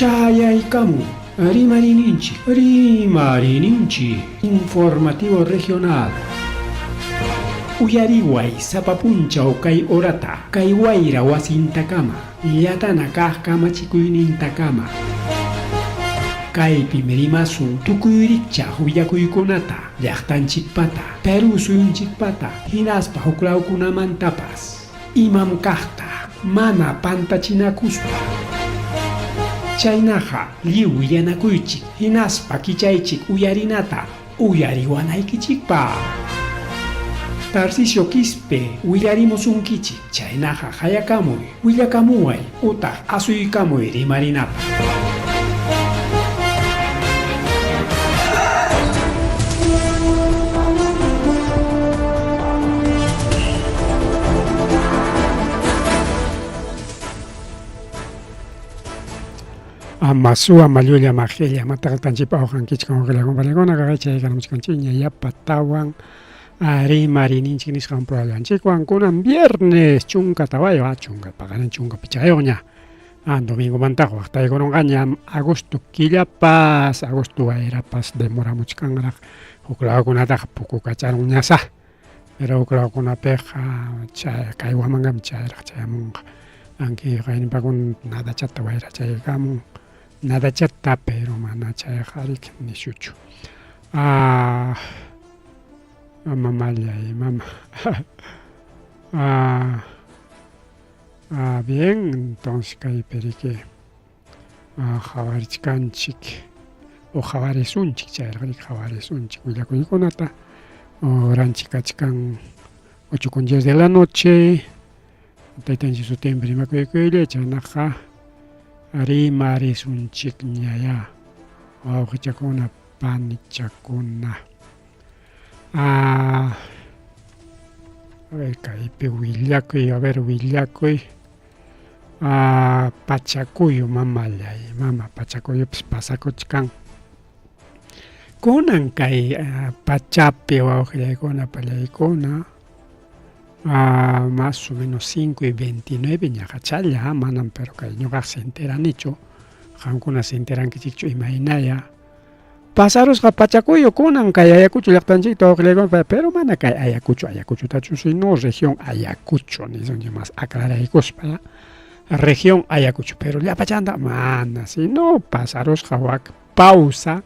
Chayaykamun Rimariyninchik, Rimariyninchik, Informativo Regional. Uyariway sapa punchaw kay horata, kay wayra wasintakama, llatana kaq kamachikuynintakama. Kaypim rimasun tukuy rikchaq willakuykunata, llaqtanchikpata, Perú suyunchikpata, hinaspa huklawkunamantapas. Imam kaqta mana pantachinakuspa. Chaynaqa lliw willanakuychik hinaspa kichaychik uyarinata uyariwanaykichikpaq. Tarcisio Quispe willarimusunkichik, chaynaqa qayakamuy, willakamuway utaq asuykamuy rimarinapaq. Ama suwa mallulla majilla mataqtanchikpa awqankichik wawqillakuna chaykamuchkanchikña yapatawan Rimariyninchik nisqan pruebanchikwan kunan viernes 14 chunka paqarin 15ña domingomantaqa waqtaykurunqañam agosto killapas agosto wayrapas demoramuchkanraq huk lawkunataqa pukukacharunñasá pero huk lawkunapiqa chay kay Huamangami chayraq chayamunqa anki qaynipakuna nadachata wayra chayaykamun nadachata pero mana chayqa riki nishuchu ah mamallay mama ah ah bien entonces kaypi riki qhawarichkanchik o qhawarisunchik chayraq riki qhawarisunchik willakuykunata horanchik kachkan ocho con diez de la noche taytanchik sutinpi rimakuykuylay chaynaqa rimarisunchikñayá wawqichakuna panichakuna ah, a ver kaypi willakuy a ver willakuy ah, pachakuyu mamallay mama pachakuyupis pasakuchkan kunan kay pachapi wawqillaykuna pallaykuna ah, más o menos 5 y 29 ñaqachalla manam pero kay ñuqaq se enteranichu qamkuna se enterankichikchu imaynaya pasarusqa pachakuyu kunan kay Ayacucho llaqtanchikta wawqillaykuna pero mana kay Ayacucho Ayacuchotachu sino región Ayacucho nisunchik más aclaraykuspa ya región Ayacucho pero llapachanta mana sino pasarusqa wak pausa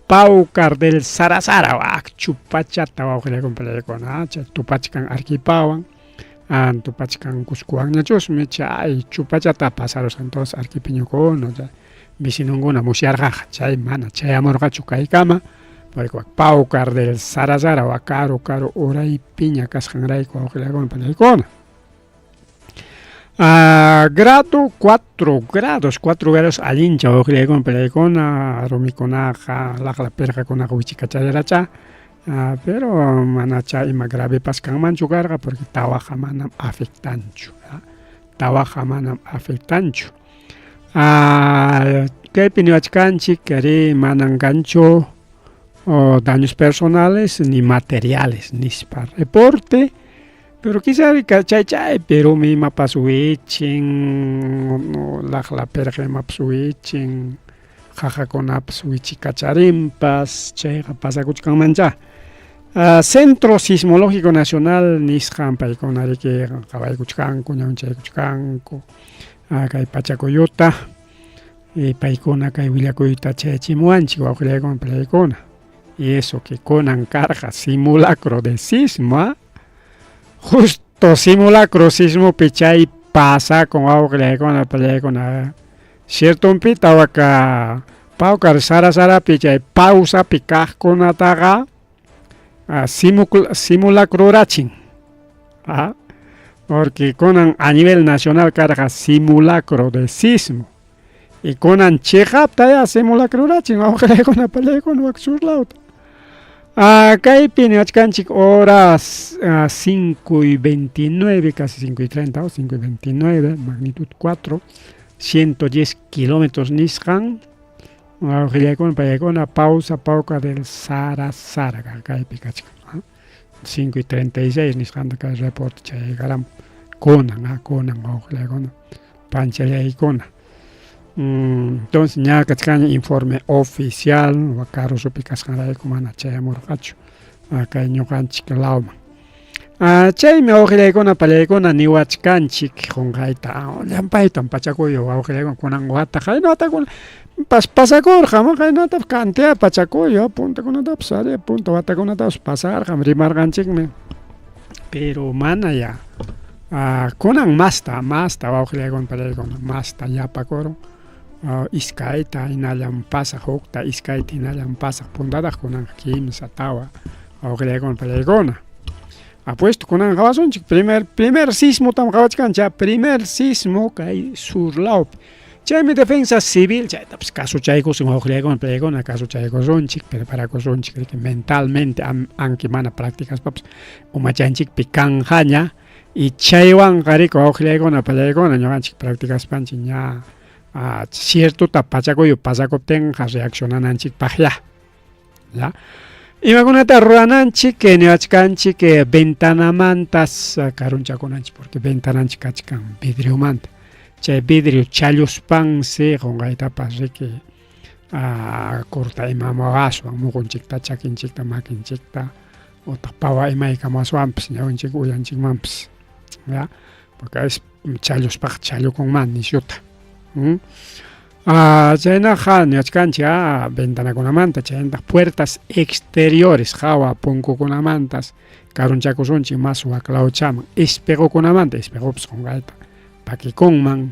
Paucar del Sarasara wak chupachata wawqillaykuna pallaykuna chay tupachkan Arequipawan tupachkan Cuscowanñachusmi chay chupachata pasarusqa entonces arequipeñokuna chay vecinonkuna musyarqaqa chay mana chayamurqachu kaykama porque wak Paucar del Sarasara wak karu karu uraypiña kasqanrayku wawqillaykuna pallaykuna. Ah, grado 4 grados, 4 grados allincha wawqillaykuna pallaykuna rumikunaqa laqla pirqakunaqa wichikachallarachá ah, pero manacha ima gravepas kanmanchu karqa porque tawaqa manam afectanchu tawaqa manam afectanchu ah, kaypi niwachkanchik arí manan kanchu oh, daños personales ni materiales nispa reporte. Pero quizá chay chaypi rumi imapas wichin, laqla pirqa imapas wichin, qaqakunapas wichikacharinpas, chayqa pasakuchkanmanchá. Centro Sismológico Nacional nisqan paykuna riki qawaykuchkanku, ñawinchaykuchkanku kay pachakuyuta y paykuna kay willakuyta chayachimuwanchik wawqillaykuna pallaykuna. Y eso que kunan karqa simulacro de sismo, justo simulacro sismopi chay pasakun wawqillaykuna pallaykuna. Ciertompita waka pawkar sara sarapi chay pausapi kaqkunataqa simulacrurachin. Porque kunan a nivel nacional karqa simulacro de sismo. Y kunan chiqapta ya simulacrurachin wawqillaykuna pallaykuna wak sur lawta. Ah, kaypi niwachkanchik horas 5 y 29, casi 5 y 30 o 5 y 29, magnitud 4, 110 kilómetros nisqan. Wawqillaykuna pallaykuna pausa pauca del Sara Sara kaypi kachkan. 5 y 36 nisqanta kay reporte chayaykaram kunan, kunan wawqillaykuna panchallaykuna. Entonces ña kachkanña informe oficial karusupi kasqanrayku mana chayamurqachu kay ñuqanchik lawman. Chaymi wawqillaykuna pallaykuna niwachkanchik qunqayta llampaytam pachakuyu wawqillaykuna kunan wata qayna watakuna pas pasakurqam qaynatapas cantidad pachakuyu puntakunatapas ari punta watakunatapas pasarqam rimarqanchikmi pero mana ya kunan masta masta wawqillaykuna pallaykuna masta yapakurun iskayta hinallam pasaq hukta iskayta hinallam pasaq puntataq kunanqa kimsa tawa wawqillaykuna pallaykuna. Apuesto kunan qawasunchik primer primer sismotam qawachkanchik primer sismo kay sur lawpi. Chaymi defensa civil chaytapas kasuchaykusun wawqillaykuna pallaykuna kasuchaykusunchik preparakusunchik riki mentalmente aunque mana practicaspapas umachanchikpi kanqaña y chaywanqa riki wawqillaykuna pallaykuna ñuqanchik practicaspanchik ña ciertota pachakuyu pasakuptinqa reaccionananchikpaqya. ¿Ya? Imakunata rurananchik niwachkanchik ventanamantas karunchakunanchik porque ventananchik kachkan vidriomanta. Chay vidrio challuspansi qunqaytapas riki corta imamawaswan muqunchikta, chakinchikta, makinchikta utaq pawa imaykamaswanpas ñawinchik uyanchikmanpas. ¿Ya? Porque es challuspaqa challukunman nisyuta. Chaynaqa niwachkanchik ventanakunamanta chaynataq puertas exteriores hawa punkukunamantas karunchakusunchik mas waklawchaman espejokunamanta espejopas qunqayta pakikunman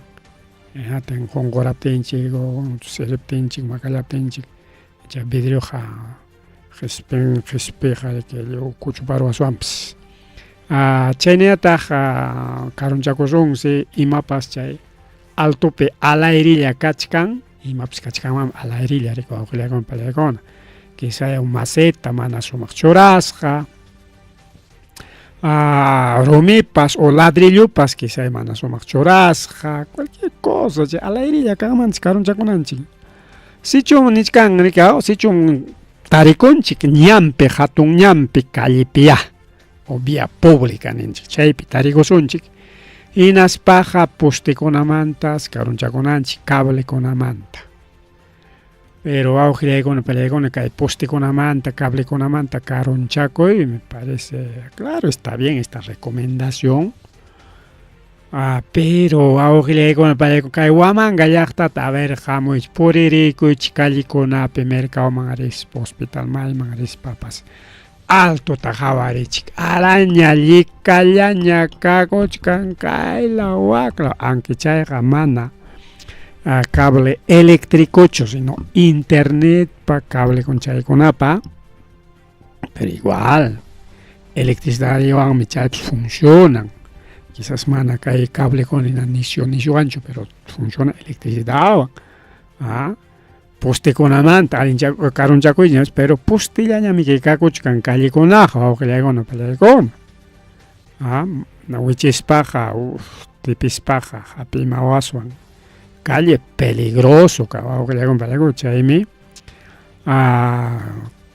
hatin qunquraptinchik o siriptinchik makallaptinchik chay vidrioqa qispin qispiqa lliw kuchuparuwaswanpas. Chaynallataq karunchakusunsi imapas chay altopi alayrilla kachkan imapas kachkanman alayrilla riki wawqillaykuna pallaykuna quizá maceta mana sumaq churasqa rumipas o ladrillopas quizá mana sumaq churasqa cualquier cosa chay alayrilla kanmanchik karunchakunanchik. Sichum nichkan riki sichum tarikunchik ñanpi hatun ñanpi callepiya o vía pública ninchik chaypi tarikusunchik hinaspaqa postekunamantas karunchakunanchik cablekunamanta. Pero wawqillaykuna pallaykuna kay postekunamanta cablekunamanta karunchakuy me parece claro está bien esta recomendación pero wawqillaykuna pallaykuna kay Huamanga llaqtata a ver hamuychik puririkuychik callekunapi mercadoman rispa hospital mayman rispapas altota qawarichik araña llikallaña kakuchkan kaylaw waklaw aunque chayqa mana cable eléctricochu sino internetpa cablekuna chaykunapa pero igual electricidadwanmi chaypas funcionan quizás mana kay cablekuna nisyu nisyuwanchu pero funciona electricidadwan postekunamanta karunchakuychik pero postellañamiki kakuchkan callekunaqa wawqillaykuna pallaykuna wichispaqa tipispaqa hapimawaswan calle peligroso wawqillaykuna pallaykuna chaymi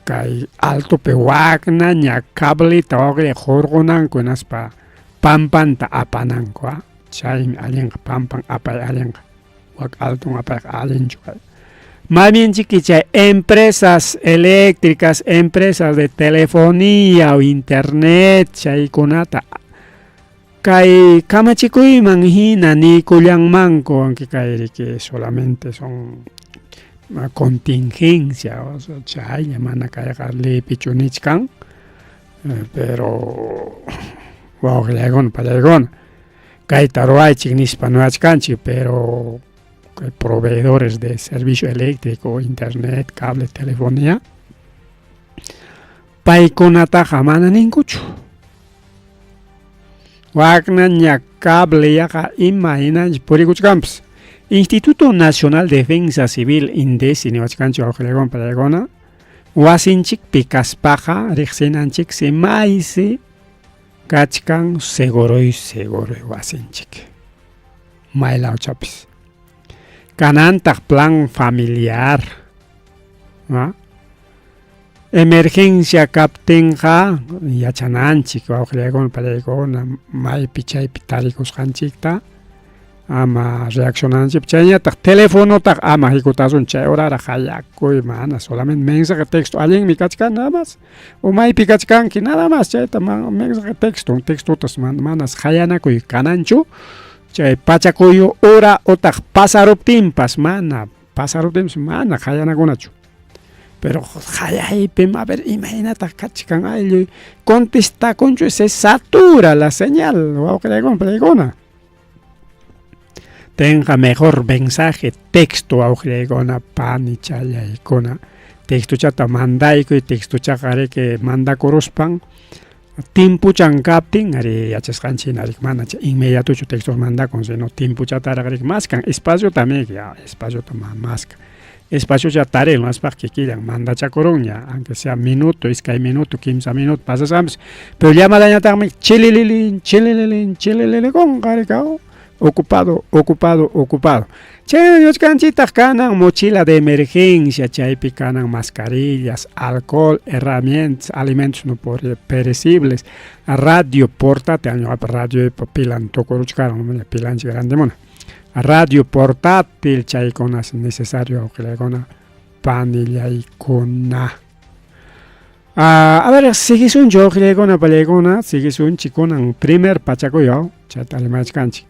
kay altopi waknaña cableta wawqillay hurqunanku hinaspa pampanta apananku chaymi allinqa pampan apay allinqa wak alton apayqa allinchu kay. Mayninchiki chay empresas eléctricas, empresas de telefonía o internet chaykunata kay kamachikuyman hina niykullanmanku aunque kay riki solamente son contingencia o sea chaylla mana kayqa leypichu nichkan pero wawqillaykuna pallaykuna kayta ruwaychik nispa niwachkanchik pero kay proveedores de servicio eléctrico, internet, cable, telefonía paykunataqa mana ninkuchu. Waknaña cable yaqa ima hinanchik purikuchkanpas. Instituto Nacional de Defensa Civil INDECI niwachkanchik wawqillaykuna pallaykuna wasinchikpi kaspaqa riqsinanchiksi maysi kachkan seguroy seguroy wasinchik maylawchapis. Kanantaq plan familiar emergencia kaptinqa yachananchik wawqillaykuna pallaykuna maypi chaypi tarikusqanchikta Ama reaccionanchik chayñataq telefonotaq ama hikutasun chay horaraq qayakuy mana solamente mensaje texto allinmi kachkan nada más o maypi kachkanki nada más chayta mensaje texto textotas manas qayanakuy kananchu chay pachakuyu hora otaq pasaruptinpas mana pasaruptinpas mana qayanakunachu. Pero qayaypim a ver imaynataq kachkan aylluy contestakunchu se satura la señal wawqillaykuna pallaykuna. Tenga mejor mensaje texto wawqillaykuna panichallaykuna textochata mandaykuy textochaqa riki mandakuruspan timpuchan kaptin ari yachasqanchik hina riki mana inmediatochu textos mandakun sino timpuchataraq riki maskan espaciotami ya espaciota maskan espaciocha tarin maspaq kikillan mandachakurunña aunque sea minuto iskay minuto kimsa minuto pasasqanpas pero llamadañataqmi chilililin chilililin chilililikunqa rikaw ocupado ocupado ocupado chayna ñuchkanchiktaq kanan mochila de emergencia chaypi kanan mascarillas alcohol herramientas alimentos no perecibles radio portátil ñuqapa radioypa pilan tukuruchkaran pilanchik grandemuna radio portátil chaykunas necesario wawqillaykuna panillaykuna. A ver siguisunchik wawqillaykuna pallaykuna siguisunchik kunan primer pachakuy chayta rimachkanchik.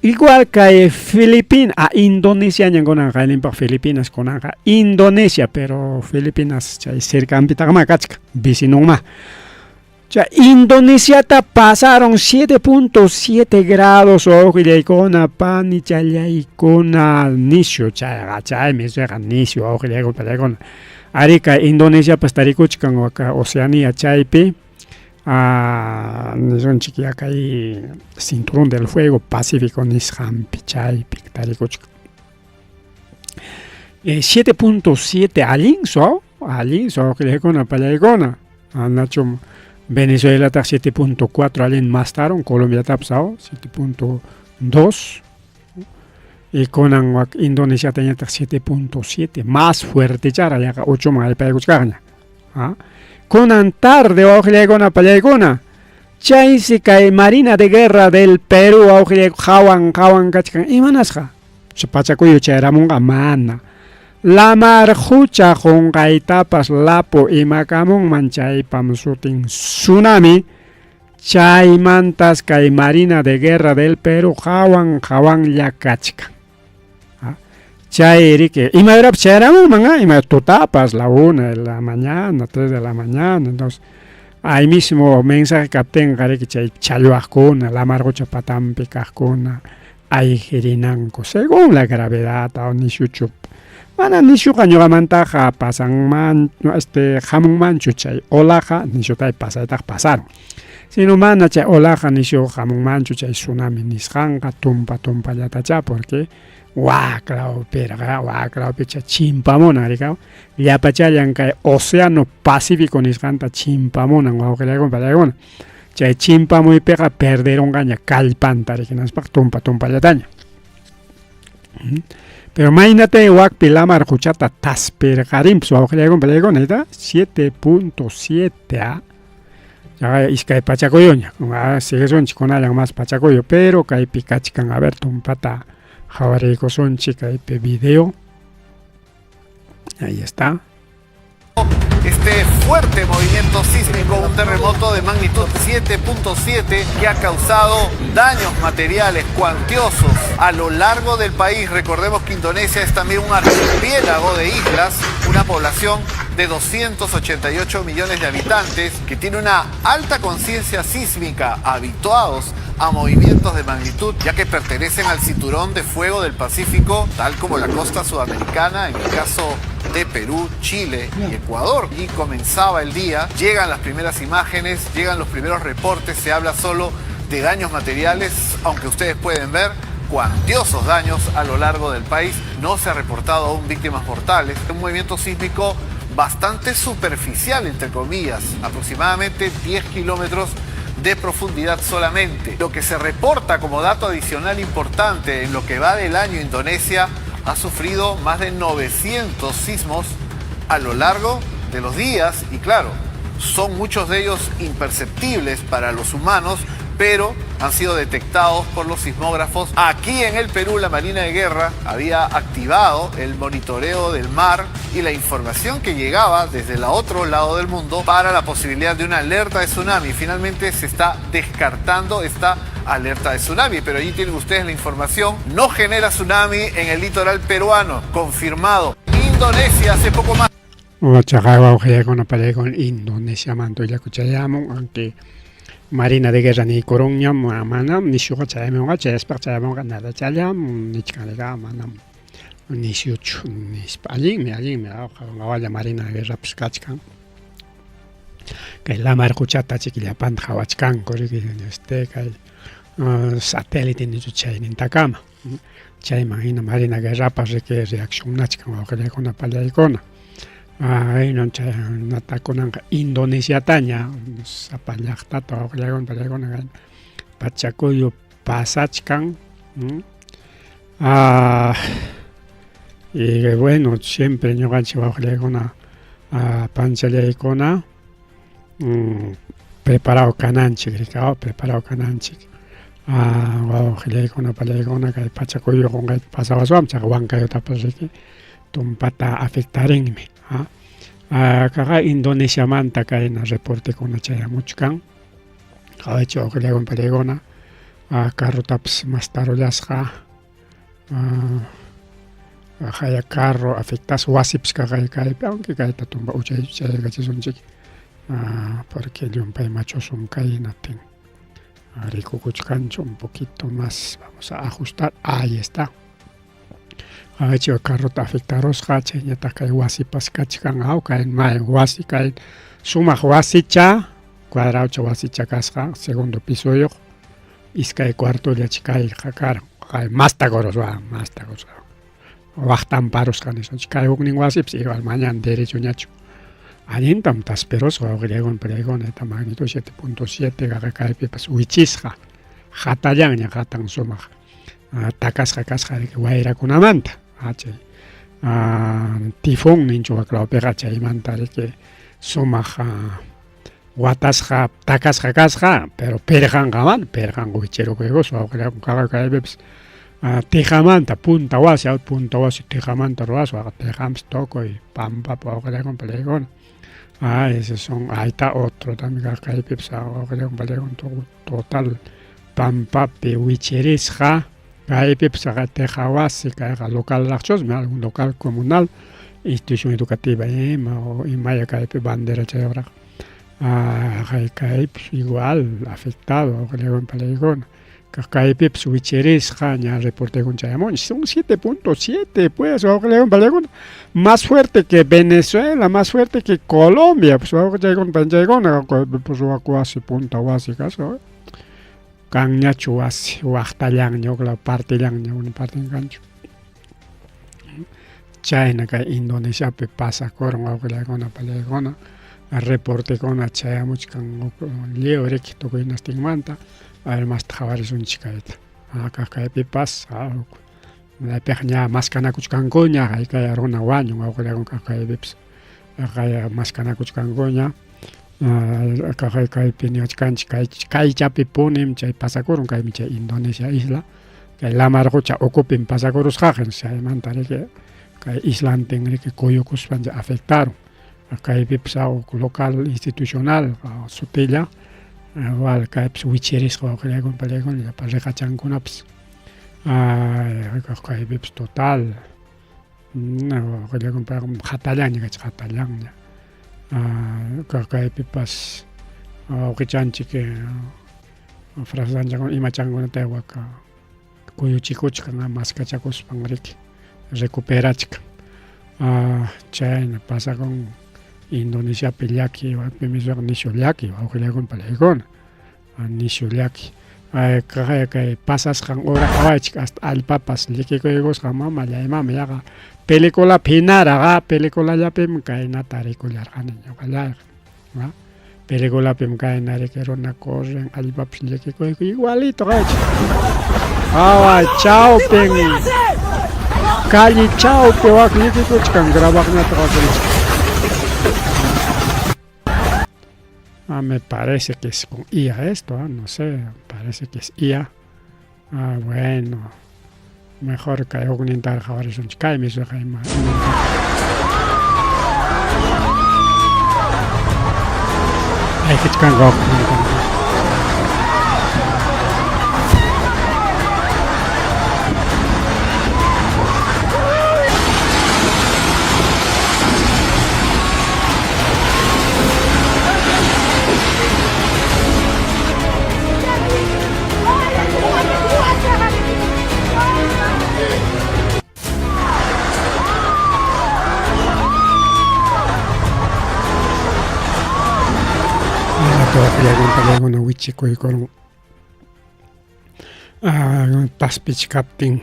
Igual kay Filipinas, a Indonesia ñan qayninpaq Filipinas kunanqa Indonesia, pero Filipinas chay cercanpitaqma kachkan vecinonma. Chay Indonesiata pasaron 7.7 grados wawqillaykuna panichallaykuna nisyu chayqa chaymi chayqa nisyu wawqillaykuna pallaykuna. Ari kay Indonesiapas tarikuchkan waka Oceanía chaypi nisunchik ya kay cinturón del fuego Pacífico nisqanpi chaypi tarikuchkan. 7.7 allinsu allinsu wawqillaykuna pallaykuna anachum Venezuelataq 7.4 allin mastaron Colombiatapas 7.2 y kunan wak Indonesiatañataq 7.7 más fuertechara yaqa 8 man aypaykuchkaqña. Kunan tarde wawqillaykuna pallaykuna chaysi kay Marina de Guerra del Perú wawqillayku hawan hawan kachkan imanasqa pachakuyu chayramunqa mana lamar qucha qunqaytapas lapu imakamunman chaypam sutin tsunami chaymantas kay Marina de Guerra del Perú hawan hawanlla kachkan. Chay riki imahurapas chayaramunman ima tutapas la 1 de la mañana 3 de la mañana entonces ahí mismo mensaje kaptinqa riki chay challwaqkuna lamar qucha patanpi kaqkuna ayqirinanku según la gravedad nishuchu mana nishuqa ñuqamantaqa pasanman hamunmanchu chay olaqa nishutay pasaytaqa pasaron sino mana chay olaqa nishu hamunmanchu chay tsunami nisqanqa tumpa tumpallatacha porque waklawpirqa waklawpicha chimpamunan rikaw llapachallan kay océano Pacífico nisqanta chimpamunan wawqillaykuna pallaykuna chay chimpamuypiqa perderunqaña kallpanta riki hinaspaqa tumpa tumpallataña. Pero maynata wakpi lamar quchata taspirqarinpas wawqillaykuna pallaykuna 7.7 ya iskay pachakuyuña siguisunchik kunallan más pachakuyu pero kaypi kachkan a ver tumpata qhawariykusunchik kaypi video. Ahí está. Este fuerte movimiento sísmico, un terremoto de magnitud 7.7 que ha causado daños materiales cuantiosos a lo largo del país. Recordemos que Indonesia es también un archipiélago de islas, una población de 288 millones de habitantes que tiene una alta conciencia sísmica, habituados a movimientos de magnitud, ya que pertenecen al cinturón de fuego del Pacífico, tal como la costa sudamericana, en el caso de Perú, Chile y Ecuador. Y comenzaba el día, llegan las primeras imágenes, llegan los primeros reportes, se habla solo de daños materiales, aunque ustedes pueden ver cuantiosos daños a lo largo del país. No se ha reportado aún víctimas mortales. Un movimiento sísmico bastante superficial, entre comillas, aproximadamente 10 kilómetros de profundidad solamente. Lo que se reporta como dato adicional importante en lo que va del año, Indonesia ha sufrido más de 900 sismos a lo largo de los días y claro, son muchos de ellos imperceptibles para los humanos, pero han sido detectados por los sismógrafos. Aquí en el Perú, la Marina de Guerra había activado el monitoreo del mar y la información que llegaba desde el otro lado del mundo para la posibilidad de una alerta de tsunami. Finalmente se está descartando esta alerta de tsunami, pero allí tienen ustedes la información. No genera tsunami en el litoral peruano, confirmado. Indonesia hace poco más. Chaqay wawqillaykuna pallaykuna Indonesiamanta willakuchayamun, aunque Marina de Guerra niykurunñam, manam nisyuqa chayamunqa, chayaspaqa chayamunqa nadachallam nichkanrika, manam nisyuchu nispa. Allinmi, allinmi, qawalla Marina de Guerrapas kachkan. Kay lamar quchata chiki llapanta qhawachkanku riki, este kay satélite nichu chaynintakama. Chayman hina Marina Guerrapas riki reaccionachkan wawqillaykuna pallaykuna. Aynan chaynata kunanqa Indonesiataña sapa llaqtata wawqillaykuna pallaykuna kay pachakuyu pasachkan. Y bueno, siempre ñuqanchik wawqillaykuna panchallaykuna preparado kananchik, rikaw, preparado kananchik. Wawqillaykuna pallaykuna kay pachakuyu qunqayta pasawaswanmi, chaqa Huancayutapas riki tumpata afectarinmi. Kaqa Indonesiamanta kayna reportekuna chayamuchkan. Qawaychik wawqillaykuna pallaykuna, carrotapas mastarullasqa, haya carro afectasqa, wasipas kaqay kaypi, aunque kayta tumpa uchay chayakachisunchik, porque llumpay machosum kay hinaptin rikukuchkanchu un poquito más, vamos a ajustar, ahí está. Qawaychik carrota afectarusqa, chayñataq kay wasipas kachkan, aw kay may wasi kay sumaq wasicha, cuadraucha wasicha kasqa, segundo pisoyuq, iskay cuartollachi kayqa karan, kay mastakurusqa, mastakurusqa. Waqtamparusqa nisunchik, kay huknin wasipas igual mañana derechoñachu. Allintam taspirusqa wawqillaykuna pallaykuna, esta magnitud 7.7 kaqa kaypipas wichisqa, hatallanña hatan sumaq takasqa kasqa riki wayrakunamanta, chay tifón ninchu waklawpiqa, chaymanta riki sumaq watasqa takasqa kasqa, pero pirqanqa mana, pirqanqa wichirukuykuspa wawqillaykuna kaqa kaypipas tejamanta punta wasi, punta wasi tejamanta ruwasqa, tejampis tukuy pampapi wawqillaykuna pallaykuna. Esos son, ahí está otro también kaypipas wawqillaykuna pallaykuna, total pampapi wichirisqa, kaypipas teja wasi, kayqa local raqchusmi, algún local comunal, institución educativa ima o imaya kaypi bandera chayuqraq. Kaypis igual afectado wawqillaykuna pallaykuna. Kaypipas wichirisqa ña reportekuna chayamun, son 7.7 pues wawqillaykuna pallaykuna, más fuerte que Venezuela, más fuerte que Colombia, pues wawqillaykuna pallaykuna, pues wasi punta wasi kasqa, kanñachu wasi, waqtallanña uklaw partillanña una partin kanchu. Chayna kay Indonesiapi pasakurun wawqillaykuna pallaykuna, reportekuna chayamuchkan lliw riki tukuy hinastinmanta. A ver, masta qhawarisunchik kayta. Kaq kaypipas, maypiqa ña maskanakuchkankuña, haykaya runa wañun wawqillaykuna kaq kaypipas, kaya maskanakuchkankuña. Kaq kaypi niwachkanchik, kaychapipunim chay pasakurun, kaymi chay Indonesia isla, kay lamar qucha ukupim pasakurusqaqa, chaymanta riki kay islantin riki kuyukuspan chay afectarun. Kaypipas local institucional sutilla, igual kaypis wichirisqa wawqillaykuna pallaykuna llapa riqachankunapas. Kaypipas total wawqillaykuna payqa hatallanña kachka, hatallanña. Kaypipas wawqichanchik frasanchakuna imachankunata waka kuyuchikuchkan, maskachakuspan riki recuperachkan. Chayna pasakun Indonesiapi llaki, wapimi nishu llaki wawqillaykuna pallaykuna, nishu llaki. Kay pasasqan hora qhawaychik hasta allpapas llikikuykusqa mamallay mama yaqa peliculapi hinaraq, peliculallapim kaynata rikullarqani ñuqallayqa. Peliculapim kayna riki runa corren allpapas llikikuyku igualito qhawaychik. Qhaway chawpin calle chawpi wak llikikuchkan grabaqñataq wakrichik. Me parece que es con IA esto, no sé, Parece que es IA. Ah, bueno. Mejor kay huknintaraq qhawarisunchik. Kaymi suqa ima. Ayqichkanku wawqikuna. Llaqtakuna wichikuykurun taspichkaptin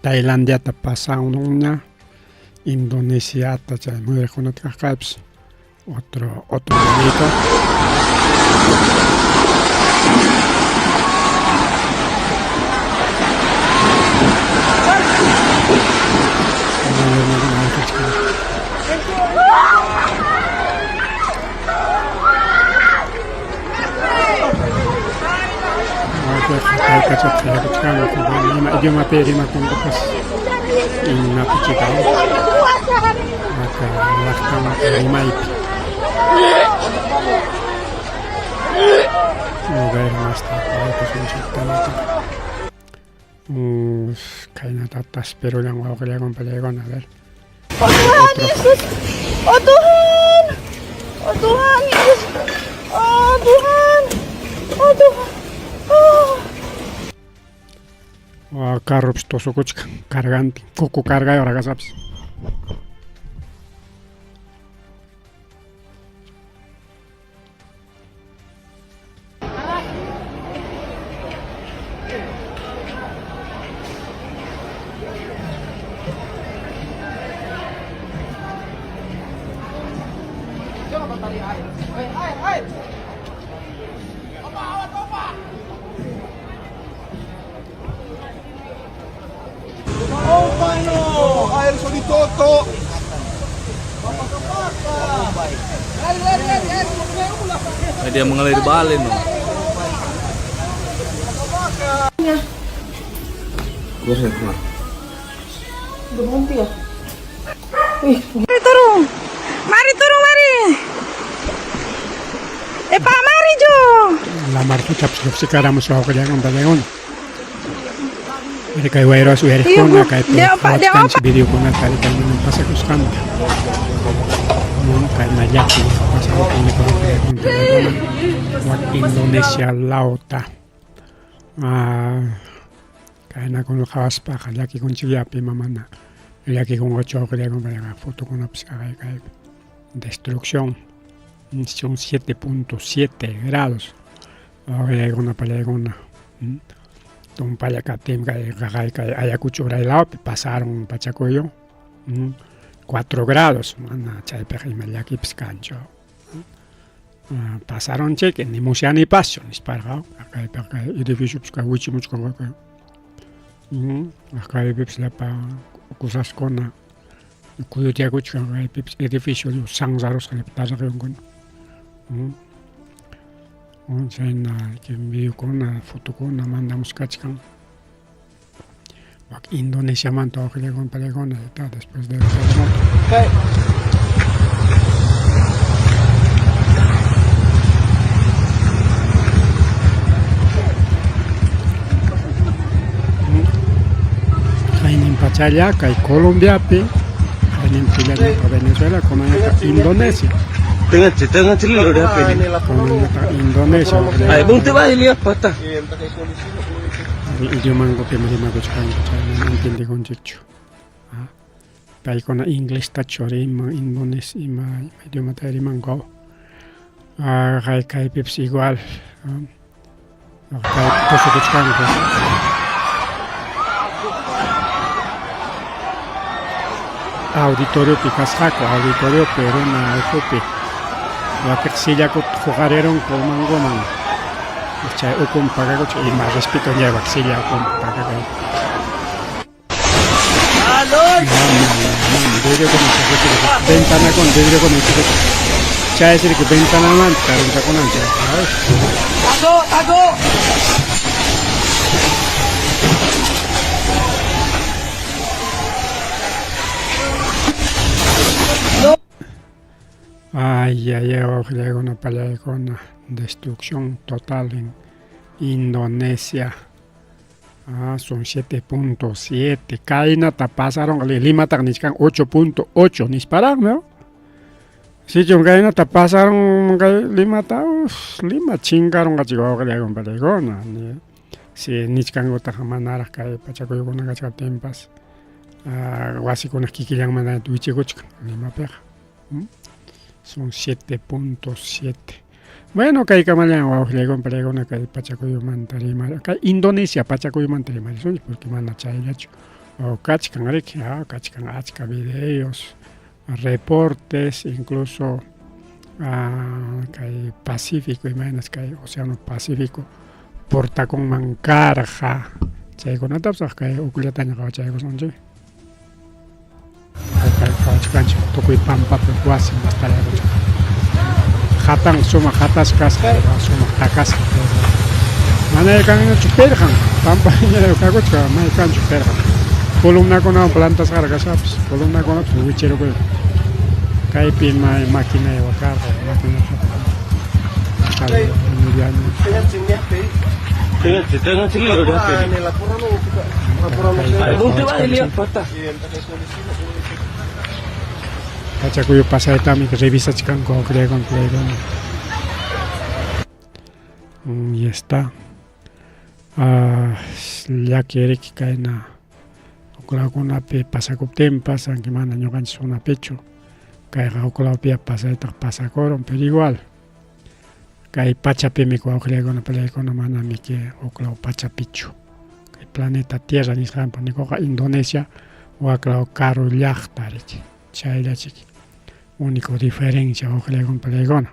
Tailandiata pasanunña Indonesiata chay muyuriqkunata kaqkaypas otro otro videito. Ima idiomapi rimakunkupas imapi chika llaqtan rimaypi masta khaynata taspirullan wawqillakuna pallaykuna a ver. Oh Tuhan Yesus. Oh Tuhan. Oh Tuhan Yesus. Oh Tuhan. Oh Tuhan. Oh. Carropas tusukuchkan cargantin kuku cargayuq kasapis. Dia mengalir balen no. Keluar. Udah berhenti ya? Wih, mari turun. Mari turun, mari. Eh Pak, mari Jo. Lamar huchapas lluqsikaramus wawqillakuna pallaykuna. Kay wayras uyariqkuna kaypi qhawachkanchik videokunata kaymanam pasakusqanta. Kayna llaki pasakuptin wak Indonesia lawta. Kaynakuna qhawaspaqa llakikunchikllapi mamana llakikunqachu wawqillakuna fotokunapas kay destrucción son 7.7 grados wawqillaykuna pallaykuna. Tumpalla kaptin kay kay Ayacucho uray lawpi pasaron Pachacuyo 4 grados mana chaypiqa ima llakipas kanchu. Pasaron chiki ni musyanipaschu nisparqa kaypiqa kay edificiopas kay wichimuchkan kay kaypipas llapa cosaskuna kuyutiakuchkan kaypipas edificio sanzarusqa llapa taraqyunkuna. Chayna videokuna fotokuna mandamushkachkan wak Indonesiamanta wawqillakuna pallaykuna después del terremoto. Haynin pachalla kay Colombiapi, haynin pillallapa Venezuela, kunanñataq Indonesia. Tengah tengah celil udah apa ini? Kunanñataq Indonesia. Ay, bung tiba lihat patah. Idiomankupi rimakuchkanku chay mana entiendekunchikchu. Paykuna inglestachu riman indonesia ima idiomata rimanku. Kaypipas igual. Kaypi tusukuchkanku. Auditoriopi kasqaku, auditoriopi runa ukhupi. Wakiq sillakuta huqarirunku umankuman. Chay ukhunpi pakakuchka ima respeto wak silla ukhunpi pakakun. Ventanakuna vidriokuna ichikuchkan. Chay sirki ventanamanta karunchakunanchik. Tago, tago. Ay, ay, ay, wawqillaykuna, pallaykuna, destrucción total en Indonesia. Ah, son 7.7. Kaynata pasaron, Limataqa nichkan 8.8 nisparaqmi, ¿no? Sichum kaynata pasaron kay Limata, uf, Lima chinkarunqachik wawqillaykuna, pallaykuna. Si nichkankutaq manaraq kay pachakuykuna kachkaptinpas, ah, wasikuna kikillanmanta wichikuchkan Limapiqa. Son 7.7. Bueno, kaykamallan wawqillaykuna, pallaykuna kay pachakuyumanta rimar, kay Indonesia pachakuyumanta rimarisunchik porque mana chayllachu kachkan riki, kachkan achka videos, reportes, incluso kay Pacífico, imaynas kay Océano Pacífico portakunman karqa, chaykunatapas kay ukllataña qawachaykusunchik. Qawachkanchik tukuy pampapi wasi mastariyakuchkan. Hatan sumaq hatasqa kasqa, sumaq takasqa. Mana kanñachu pirqan, pampaña kakuchkan, may kanchu pirqan. Columnakunawan plantasqaraq kashapas, columnakunapas wichirukuy. Kaypi may maquinaywan karqa, maquinaqa. Pachakuyu pasaytami revisachkanku wawqillaykuna, pallaykuna. Y está. Llaki riki kayna huklawkunapi pasakuptinpas, aunque mana ñuqanchik zonapichu, kayqa huklawpiya pasaytaq pasakurun, pero igual kay pachapimi wawqillaykuna, pallaykuna, manami que huklaw pachapichu. Kay planeta Tierra nisqanpa nikuqa Indonesia waklaw karu llaqta riki, chayllachiki único diferencia wawqillaykuna, pallaykuna.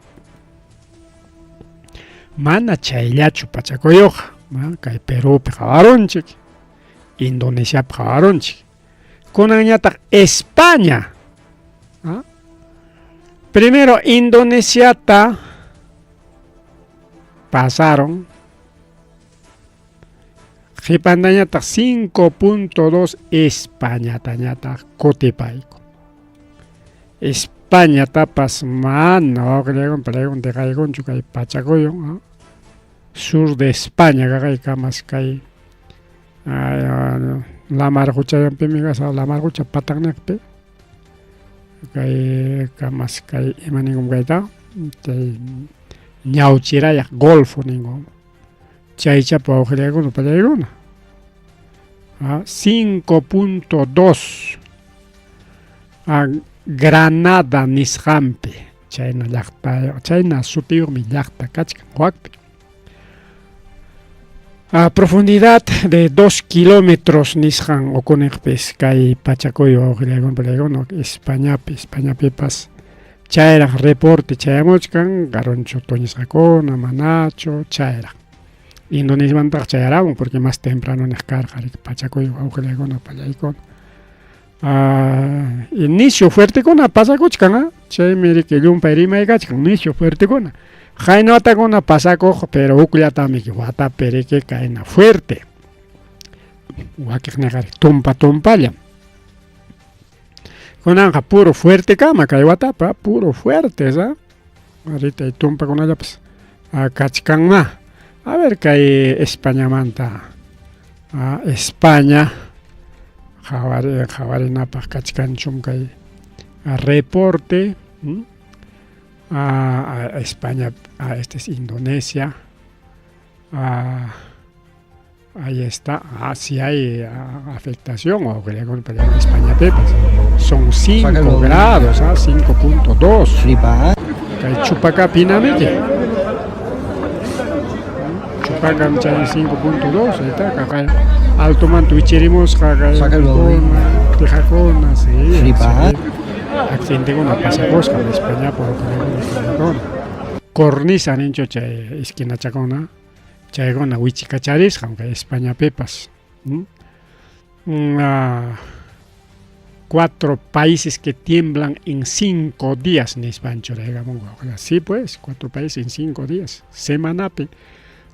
Mana chayllachu pachakuyuqa, kay Perúpi qawarunchik, Indonesiapi qawarunchik. Kunanñataq España. Primero Indonesiata pasaron, qhipantañataq 5.2 Españatañataq kutipayku. Españatapas mana wawqillaykuna, pallaykuna deqaykunchu kay pachakuyun, sur de España kaqaykamas kay lamar quchallanpimi kasqa, lamar qucha patanniqpi kay kamas kay ima ninkum kayta, chay ñawchirayaq golfo ninkum, chaychapa wawqillaykuna, pallaykuna. 5.2 Granada nisqanpi, chayna llaqta, chayna sutiyuqmi llaqta kachkan wakpi. A profundidad de 2 kilómetros nisqan ukuniqpis kay pachakuy wawqillaykuna, pallaykuna, Españapi, Españapipas chayraq reporte chayamuchkan, karunchu tuñisqakuna, manachu, chayraq. Indonesiamantaq chayaramun porque más temprano niq karqa riki pachakuy wawqillaykuna, pallaykuna. Inicio fuertekuna pasakuchkan, chaymi riki llumpay rimay kachkan, inicio fuertekuna. Qayna watakuna pasakuq, pero hukllatami watapi riki kayna fuerte. Wakiqniqa tumpa tumpalla. Kunanqa puro fuerte kama kay watapa, puro fuerte, ¿sa? Ahorita tumpakunallapas kachkanma. A ver kay Españamanta. España qhawarinapaq kachkanchum kay reporte. España, este es Indonesia. Ahí está. Sí hay afectación o que le en España pepas. Son 5 grados, 5.2. Flipa. Kay Chupaca pinamiki. Chupaca chay 5.2, ahí está, kay alto manto wichirimusqa kay Saca el móvil. Tejakuna, sí, Flipa. sí. Accidentekuna pasakusqa en España por cornisa ninchu chay esquinachakuna, chaykuna wichikacharisqa kay España pepas. 4 países que tiemblan en 5 días nispanchu raykamunku. Sí, pues, 4 países en 5 días. Semanapi.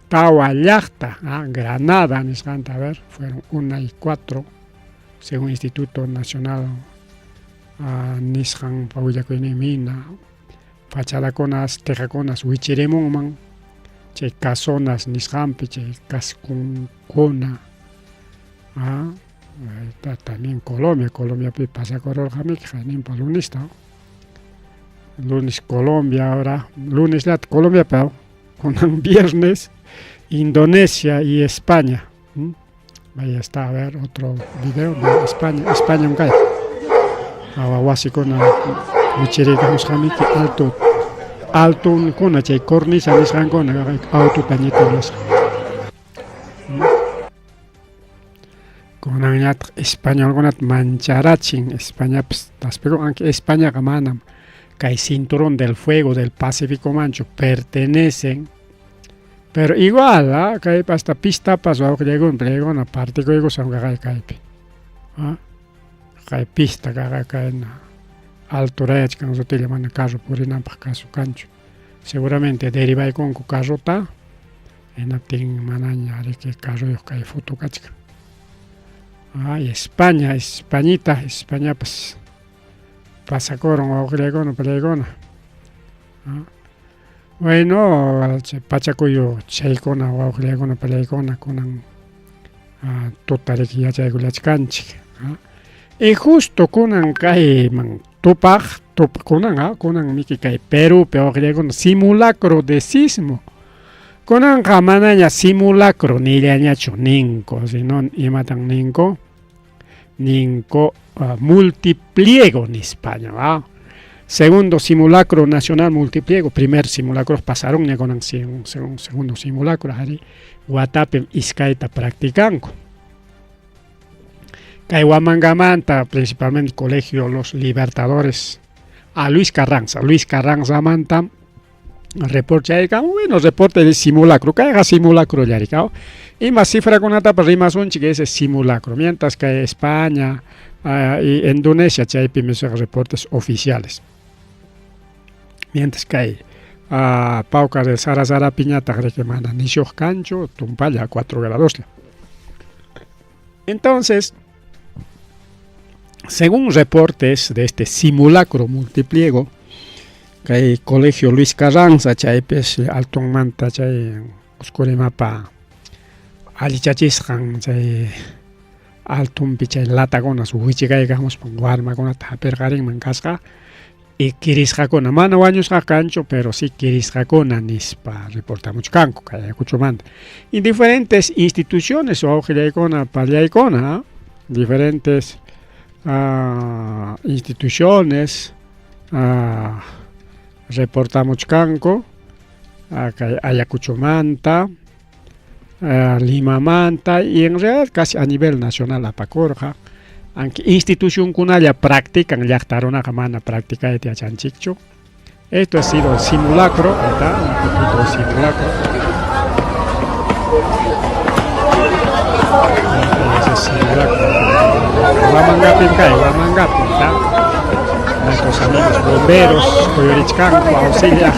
Tawa llaqta, Granada nisqanta, a ver, fueron 1 y 4, según Instituto Nacional, nisqan pawillakuyninmina. Fachadakunas, tejakunas wichirimunman chay casonas nisqanpi chay casconkuna. Ah, está también Colombia, Colombiapi pasakururqamiki qayninpa lunesta. Lunes Colombia ahora, lunes llata Colombiapi kunan viernes Indonesia y España. Ahí está, a ver, otro video de España. España kay. Awa wasikuna wichiriykamusqamiki alto altonkuna chay cornisa nisqankuna autota ñitinasqa. Kunanñataq españolkunata mancharachin Españapas taspikun, aunque Españaqa manam kay cinturón del fuego del Pacífico manchu pertenecen. Pero igual, ¿ah? Kaypi hasta pistapas wawqillaykuna palaykuna partikuykusqam kaqay kaypi. ¿Ah? Kay pista kaqa kayna alturayachkan sutilla mana carro purinanpaq kasu kanchu. Seguramente derivaykunku carrota hinaptin manaña riki carroyuq kay foto kachkan. Ay, España, Españita, Españapas pasakurun wawqillaykuna palaykuna. ¿Ah? Bueno, chay pachakuyu chaykuna wawqillaykuna palaykuna kunan tuta riki yachaykullachkanchik. Y justo kunan kayman tupaq tup kunan kunan miki kay Perupi wawqillaykuna simulacro de sismo. Kunanqa manaña simulacro nillañachu ninku, sino imatan ninku? Ninku multipliego nispaña, ¿va? Segundo simulacro nacional multipliego, primer simulacro pasaron ña kunan segundo simulacro ari watapim iskayta practicanku. Kay Huamangamanta, principalmente Colegio Los Libertadores, a Luis Carranza, Luis Carranza manta reporte chaykan, bueno, reporte de simulacro, kayqa simulacro llarikao. Ima cifrakunatapas rimasunchik ese simulacro, mientras que España y Indonesia chaypimi reportes oficiales. Mientras que hay Paucar del Sara Sara piñataq riki mana nishuq kanchu, tumpalla 4 grados. Entonces, según reportes de este simulacro multipliego, kay Colegio Luis Carranza chaypis altunmanta chay Uskurimapa allichachisqan chay altunpi chay latakunas wichikaykamuspan warmakunata hapirqarinman kasqa y kirisqakuna mana wañusqa kanchu pero sí kirisqakuna nispa reportamuchkanku kay Ayacuchomanta. Y diferentes instituciones wawqillaykuna pallaykuna diferentes instituciones reportamuchkanku kay Ayacuchomanta, Limamanta y en realidad casi a nivel nacional apakurqa. Aunque institucionkunalla practican llaqta runaqa mana practicayta yachanchikchu. Esto ha sido el simulacro, está un poquito de simulacro. Ese simulacro. Huamangapim kay, Huamangapim, está. Nuestros amigos bomberos, Coyorichcanco, auxilia,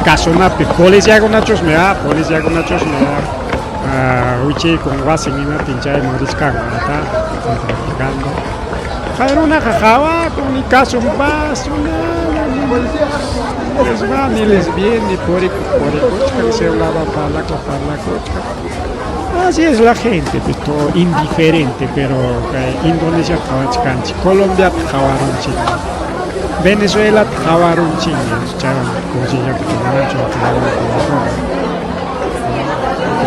Casunapi, policía kunachusmi, policía kunachusmi, wichi con wasin imaptin chayman richkanku, está practicando. Runaqa qhawakun ni kasunpas, nada, ni les va ni les viene, purikuchkan, se hablaba parlaco, parlakuchkan. Así es la gente, pues, todo indiferente, pero Indonesia qhawachkanchik, Colombia qhawarunchik, Venezuela qhawarunchik, chaywan conciencia tomananchik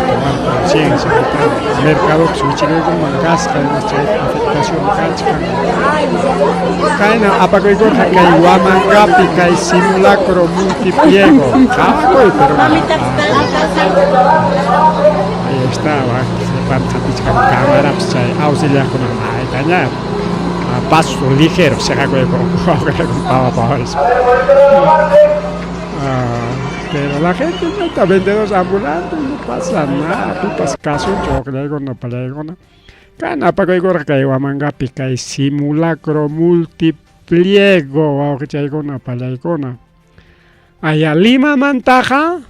tomar conciencia, mercado wichikaykunman kasqa, chay afectación kachkan. Kayna apakuykurqa kay Huamangapi kay simulacro multipliego. Qhawakuy, pero ahí está, qhipanta hapichkan cámarapas chay auxiliarkuna maytaña paso ligero seqakuykurqanku pawa pawarispa. Pero la gente no está, vendedores ambulantes, no pasa nada, pipas kasunchu wawqillaykuna palaykuna. Kayna apakuykurqa kay Huamangapi kay simulacro multipliego wawqichaykuna palaykuna. Aya Limamantaqa,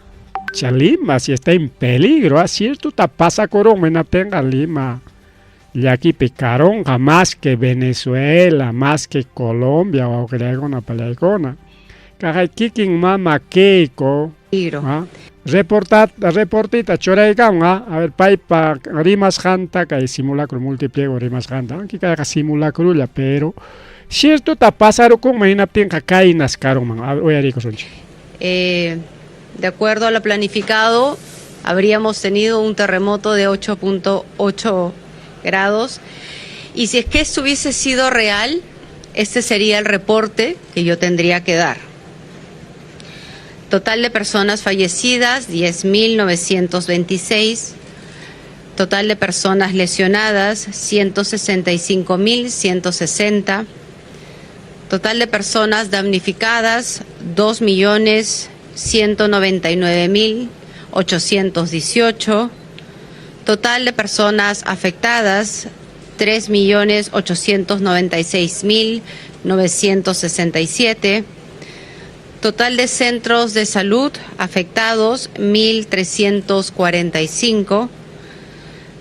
cha Lima si está en peligro, cierto ta pasakurunmi hinaptinqa Lima llakipi karunqa más que Venezuela, más que Colombia wawqillaykuna palaykuna. Kaqay kikin mama Keiko Peligro. Reportat, reportita churaykamun, a ver, paypa rimasqanta kay simulacro multipliego rimasqanta, aunque kayqa simulacrolla, pero ciertota pasarukunman hinaptinqa kaynas karunman. A ver, uyariykusunchik. De acuerdo a lo planificado, habríamos tenido un terremoto de 8.8 grados. Y si es que esto hubiese sido real, este sería el reporte que yo tendría que dar. Total de personas fallecidas, 10.926. Total de personas lesionadas, 165.160. Total de personas damnificadas, 2.199.818. Total de personas afectadas, 3.896.967. Total de centros de salud afectados, 1.345.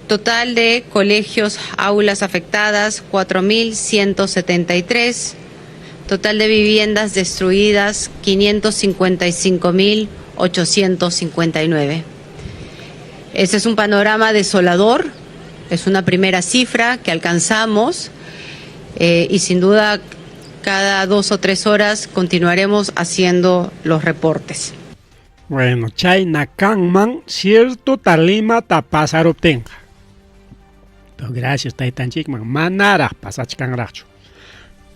Total de colegios, aulas afectadas, 4.173. Total de viviendas destruidas, 555.859. Este es un panorama desolador, es una primera cifra que alcanzamos y sin duda cada 2 o 3 horas continuaremos haciendo los reportes. Bueno, chayna kanman ciertota Limata pasaruptinqa. Pero gracias taytanchikman manaraq pasachkanraqchu.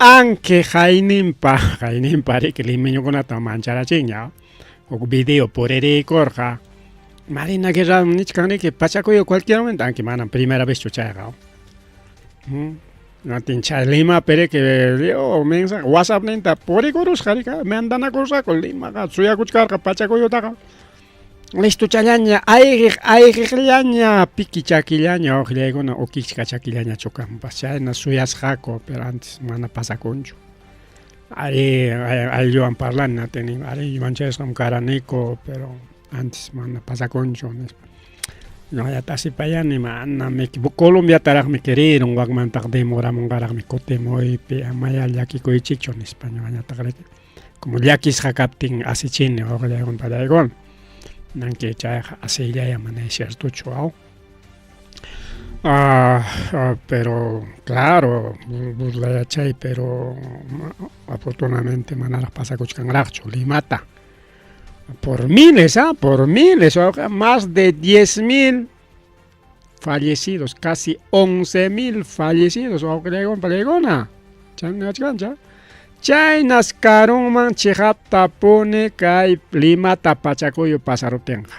Aunque hayninpa, hayninpa riki limeñukunata mancharachinña. Huk video puririykurqa. Marina Guerra nichkan riki pachakuyo cualquier momento, aunque manam primera vez chu chayqa. Natin chay Limapi riki oh, mensaje WhatsApp ninta purikurusqa riki, mandanakurusqaku Limaqa suyakuchkarqa pachakuyutaqa. Listo challaña, ayqiq ayqiqllaña, piki chakillaña, uqllaykuna ukichka chakillaña chukampas, chayna suyasqaku, pero antes mana pasakunchu. Ari aylluwan parlani natini, ari manchasqam karaniku, pero antes mana pasakunchu nispa. Ñuqallata asipayani manam Colombiataraqmi querirun, wakmantaq demoramunqaraqmi kutimuypi, amaya llakikuychikchu nispa ñuqañataq riki. Como llakisqa kaptin asichini wawqillaykuna pallaykuna. Nanki chayqa asiyllaya mana es ciertochu aw. Pero claro, burla yachay, pero afortunadamente manaraq pasakuchkanraqchu Limata. Por miles, por miles, más de 10.000 fallecidos, casi 11.000 fallecidos, wawqillaykuna pallaykuna. Chanachkancha. Chaynas karunman chiqaptapuni kay Limata pachakuyu pasaruptinqa.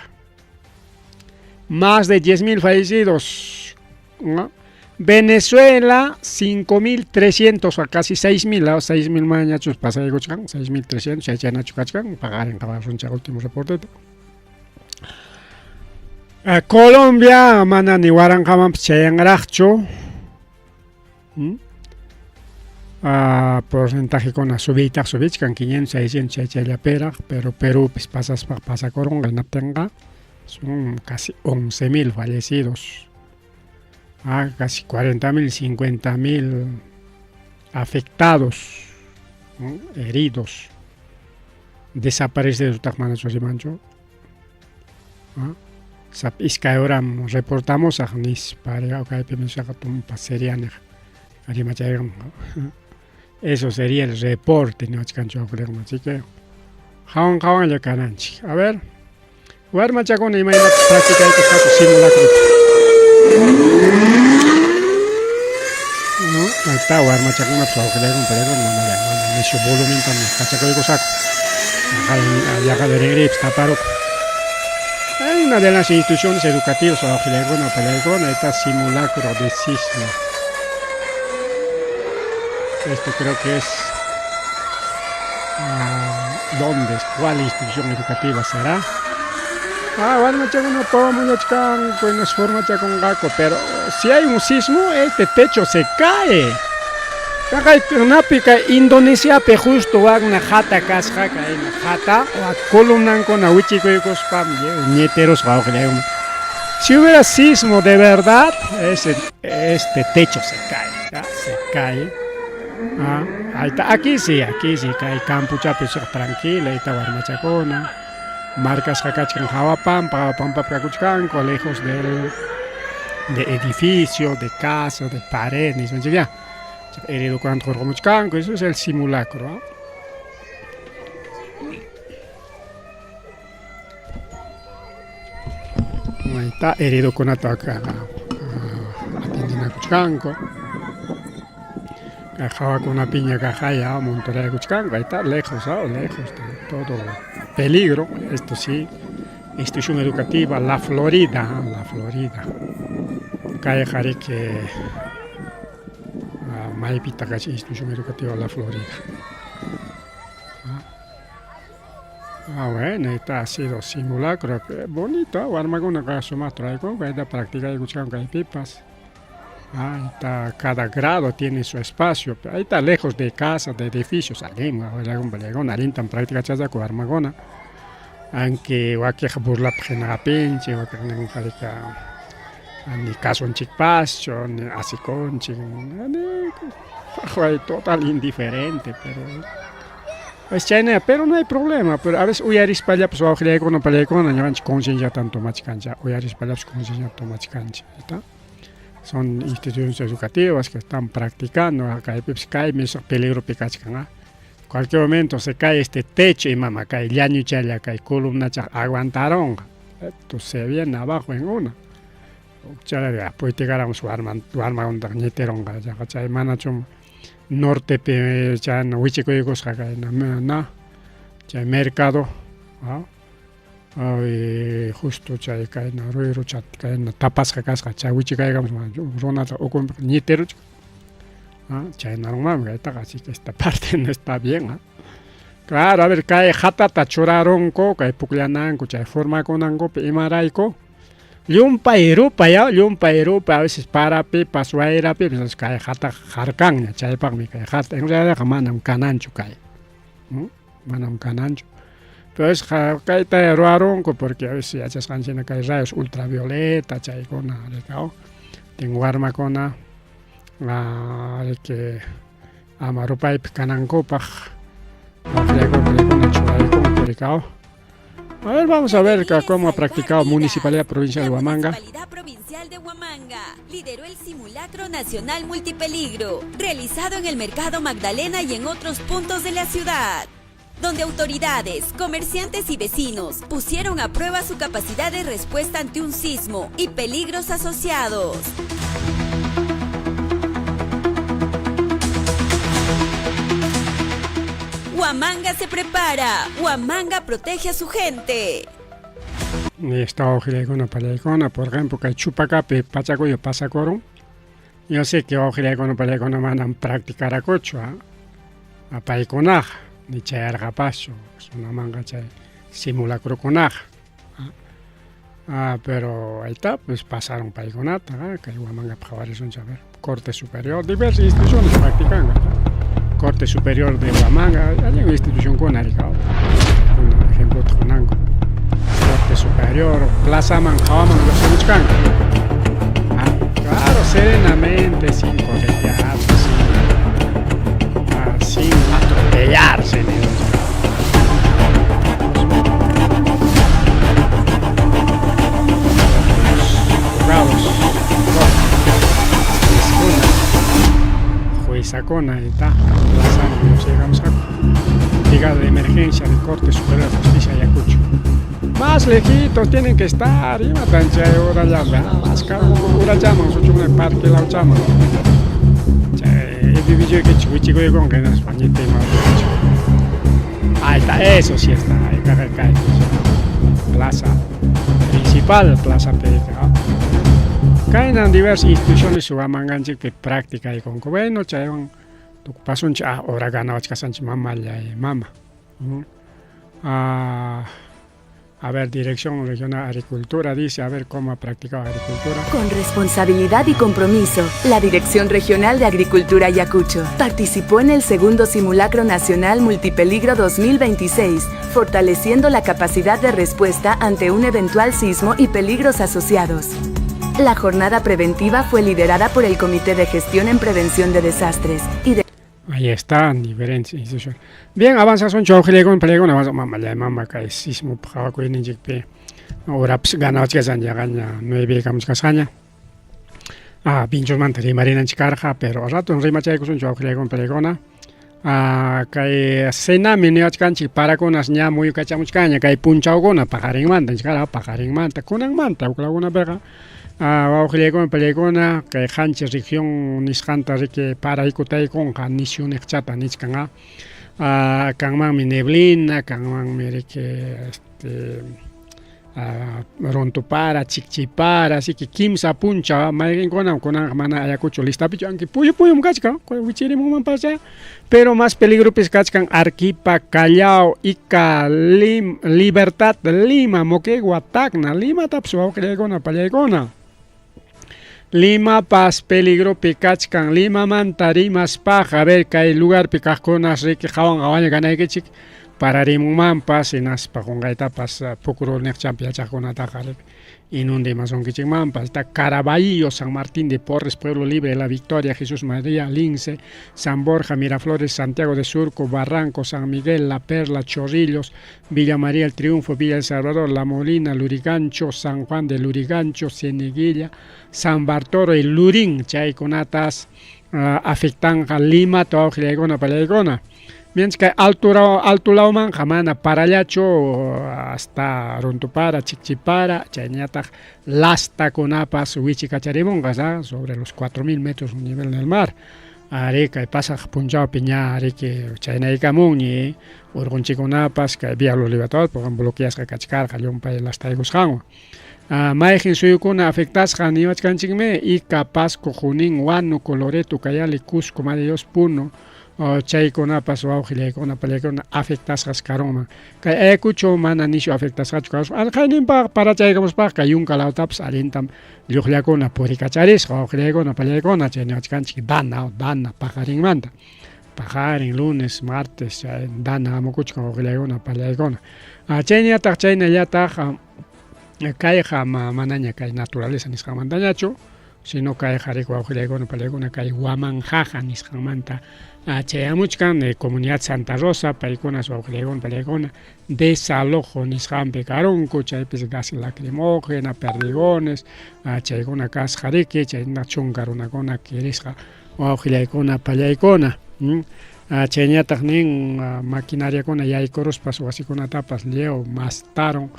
Más de 10.000 fallecidos, ¿no? Venezuela, 5.300, a casi 6.000, ¿no? 6.000 mañachos pasaykuchkan, 6.300, chaychanachu kachkan, paqarin qawasunchik último reporte. Colombia, mana ni waranqamanpas chayanraqchu. Porcentaje con subiytaq subichkan 500, 600 chaychayllapiraq, pero Perupis pasaspa pasakurunqa hinaptinqa son casi 11.000 fallecidos. Casi 40.000, 50.000 afectados, ¿no? Heridos, desaparecidos taq manachu rimanchu. Sap iskay horam reportamos nispa kaypi nishaqa tumpa serianiq rimachayqa. Eso sería el reporte niwachkanchu así que hawan hawanlla kananchik. A ver, warmachakuna imaynataq practicaykusqaku simulacro. No, ahí está warmachakunapas wawqillaykuna pero mana mana nishu volumentam kachakuykusqaku. Yaqa rinriypas taparuku. Hay una de las instituciones educativas wawqillaykuna pallaykuna está simulacro de sismo. Esto creo que es ¿dónde? ¿Cuál institución educativa será? Warmachakuna pawamullachkanku, buenas formachakunqaku, pero si hay un sismo, este techo se cae. Kaqaykunapi kay Indonesiapi justo wakna hata kasqa kayna hata columnankuna wichikuykuspa ñeterusqa wawqillaykuna. Si hubiera sismo de verdad, este techo se cae, ¿ya? Se cae. Ah, ahí está. Aquí sí, aquí sí, kay campuchapi tranquila, ahí está warmachakuna. Marcasqa kachkan hawapampa, hawapampapi kakuchkanku, lejos del de edificio, de casa, de pared, nispanchik ya. Heridokunata hurqumuchkanku, eso es el simulacro. ¿Ah? Ahí está, heridokunata atendinakuchkanku. Hawakunapiña kaqaya montoreakuchkanku, ahí está, lejos, ¿ah? Lejos de todo peligro, esto sí. Institución educativa La Florida, ¿ah? La Florida. Kayqa riki maypitaq kachkan institución educativa La Florida. Ah, bueno, está ha sido simulacro, bonito, warmakunaqa sumaqta ruraykunku, ahí está practicaykuchkanku kaypipas. Ahí está, cada grado tiene su espacio, ahí está lejos de casa, de edificios, salimos, allintam practicachasqaku warmakuna. Aunque wakinqa burlapaq hina hapinchik, wakinqa ni kasunchikpaschu, ni asikunchik, ni total indiferente, pero pues chayna, pero no hay problema, pero a veces uyarispallapas wawqillaykuna pallaykuna ñuqanchik concienciatan tomachkanchik, uyarispallapas concienciata tomachkanchik, ¿está? Son instituciones educativas que están practicando, kaypipas kaymi peligropi kachkan, ¿ah? Cualquier momento se cae este techo y mama kay llañuchalla kay columnacha aguantaronqa. Esto se viene abajo en una. Chay puytikaramos warmakunataqa ñitironqa chaqa chay manachum nortepi chayna wichikuykusqa kayna na chay mercado, ¿ah? Ay, justo chay kayna ruyrucha kayna tapasqa kasqa chay wichikaykamus runata ukunpi ñitiruchkan. ¿Ah? Chaynarunmanmi kaytaqa, así que esta parte no está bien, ¿ah? Claro, a ver, kay hatata churarunku, kay pukllananku, chay formakunankupi imarayku. Llumpay rupay, llumpay rupay, a veces parapipas, wayrapipas, kay hataqa harkanña, chaypaqmi kay hata, en realidad manam kananchu kay, manam kananchu. Pero es kayta ruwarunku porque a veces yachasqanchik kay rayos ultravioleta chaykuna rikaw, tin warmakuna riki ama rupaypi kanankupaq churaykunku rikaw. A ver, vamos a ver cómo ha practicado Municipalidad Provincial de Huamanga. La Municipalidad Provincial de Huamanga lideró el simulacro nacional multipeligro, realizado en el Mercado Magdalena y en otros puntos de la ciudad, donde autoridades, comerciantes y vecinos pusieron a prueba su capacidad de respuesta ante un sismo y peligros asociados. Huamanga se prepara. Huamanga protege a su gente. Esta wawqillaykuna pallaykuna, por ejemplo, kay Chupacapi pachakuyo pasakurun. Yo sé que wawqillaykuna pallaykuna manam practicarakuchu, ¿ah? Paykunaqa ni chayarqapaschu, sunamanqa chay simulacrokunaqa. Ah, pero ahí está, pues pasaron paykunata, ¿ah? Kay Huamanga qhawarisunchik, a ver, Corte Superior, diversas instituciones practican, ¿verdad? Corte Superior de Huamanga, hay una institución con un ejemplo qunanku. Corte Superior, Plaza man, hawaman lluqsimuchkanku. Ah, claro, serenamente, sin corretear, sin atropellarse, ni los juzgados, juezakuna, ahí está, plaza llegamos a Brigada de Emergencia de Corte Superior de Justicia Ayacucho. Más lejitos tienen que estar, ima chay ura más caro, ura llaman, suchuna parque la llaman. Chay wichikuykunqa hinaspa ñitima. Ahí está, eso sí está, ahí cae, Plaza principal, Plaza PK. Kaynan diversas instituciones Huamanganchikpi práctica y con bueno, chaywan tukupasunchik, ah, hora ganawachkasanchik mamallay mama. Ah, a ver, Dirección Regional Agricultura dice, a ver cómo ha practicado agricultura. Con responsabilidad y compromiso, la Dirección Regional de Agricultura Ayacucho participó en el segundo Simulacro Nacional Multipeligro 2026, fortaleciendo la capacidad de respuesta ante un eventual sismo y peligros asociados. La jornada preventiva fue liderada por el Comité de Gestión en Prevención de Desastres y de Ahí están diferentes instituciones. Bien, avanzasunchik wawqillaykuna palaykuna avanza mamallay mama kay sismo qhawakuyninchikpi horapas ganawachkasan yaqaña nueve kamuchkasqaña. Ah, pinchosmanta rimarinanchik karqa, pero raton rimachaykusunchik wawqillaykuna palaykuna. Ah, kay Senami niwachkanchik parakunas ña muyukachamuchkanña kay punchawkuna paqarinmanta nichkara paqarinmanta kunanmanta huklakunapiqa ah, wawqillaykuna palaykuna kay qanchis región nisqanta riki paraykutaykunqa nisyu niqchata nichkan ah, ah, kanmanmi neblina kanmanmi riki este Runtupara, chikchipara, así que kimsa punchaw mayqinkunam kunanqa mana Ayacucho listapichu, aunque puyu puyum kachkan, wichirimunmanpaschá, pero más peligropis kachkan Arquipa, Callao, Ica, Lim, Libertad, Lima, Moquegua, Tacna, Limatapas wawqillaykuna, pallaykuna. Limapas peligropi kachkan, Limamanta rimaspaqa, a ver kay lugarpi kaqkunas riki qawan qawaña kanaykichik, pararimunmanpas hinaspa qunqaytapas pukru niqchampi yachaqkunataqa inundimasunkichikmanpas. Ta Caraballo, San Martín de Porres, Pueblo Libre, La Victoria, Jesús María, Lince, San Borja, Miraflores, Santiago de Surco, Barranco, San Miguel, La Perla, Chorrillos, Villa María El Triunfo, Villa El Salvador, La Molina, Lurigancho, San Juan de Lurigancho, Cieneguilla, San Bartolo y Lurín, chaykunatas afectanqa Limata wawqillaykuna pallaykuna. Mientras kay altura alto lawmanqa mana parallachu hasta runtupara, chikchipara, chayñataq lastakunapas wichikacharimunqa sobre los 4000 metros nivel del mar. Ari kay pasaq punchawpi ña riki chaynaykamunñi urqunchikkunapas kay Vía Los Libertadores bloqueasqa kachkarqa llumpay lastaykusqanwan. Mayqin suyukuna afectasqa niwachkanchikmi Ica, Pasco, Junín, Huánuco, Loreto, Cayali, Cusco, Madre Dios, Puno, chaykunapas wawqillaykuna pallaykuna afectasqas karunman. Kay Ayacucho mana nishu afectasqachu karusqa. Alqayninpaq parachaykamuspaqqa yunka lawtapas allintam lluqllakuna purikacharisqa wawqillaykuna pallaykuna chay niwachkanchik dana dana paqarinmanta. Paqarin lunes, martes chay dana hamukuchkan wawqillaykuna pallaykuna. Chayñataq chaynallataq kayqa manaña kay naturaleza nisqanmantañachu, sino kayqa riki wawqillaykuna pallaykuna kay Huamanjaja nisqanmanta chayamuchkan de comunidad Santa Rosa, paykunas wawqillaykuna pallaykuna desalojo nisqanpi karunku, chaypis gas lacrimógena, perdigones, chaykuna kasqa riki, chayna chunka runakuna kirisqa wawqillaykuna pallaykuna. Chayñataq nin maquinariakuna yaykuruspas wasikunatapas lliw mastaron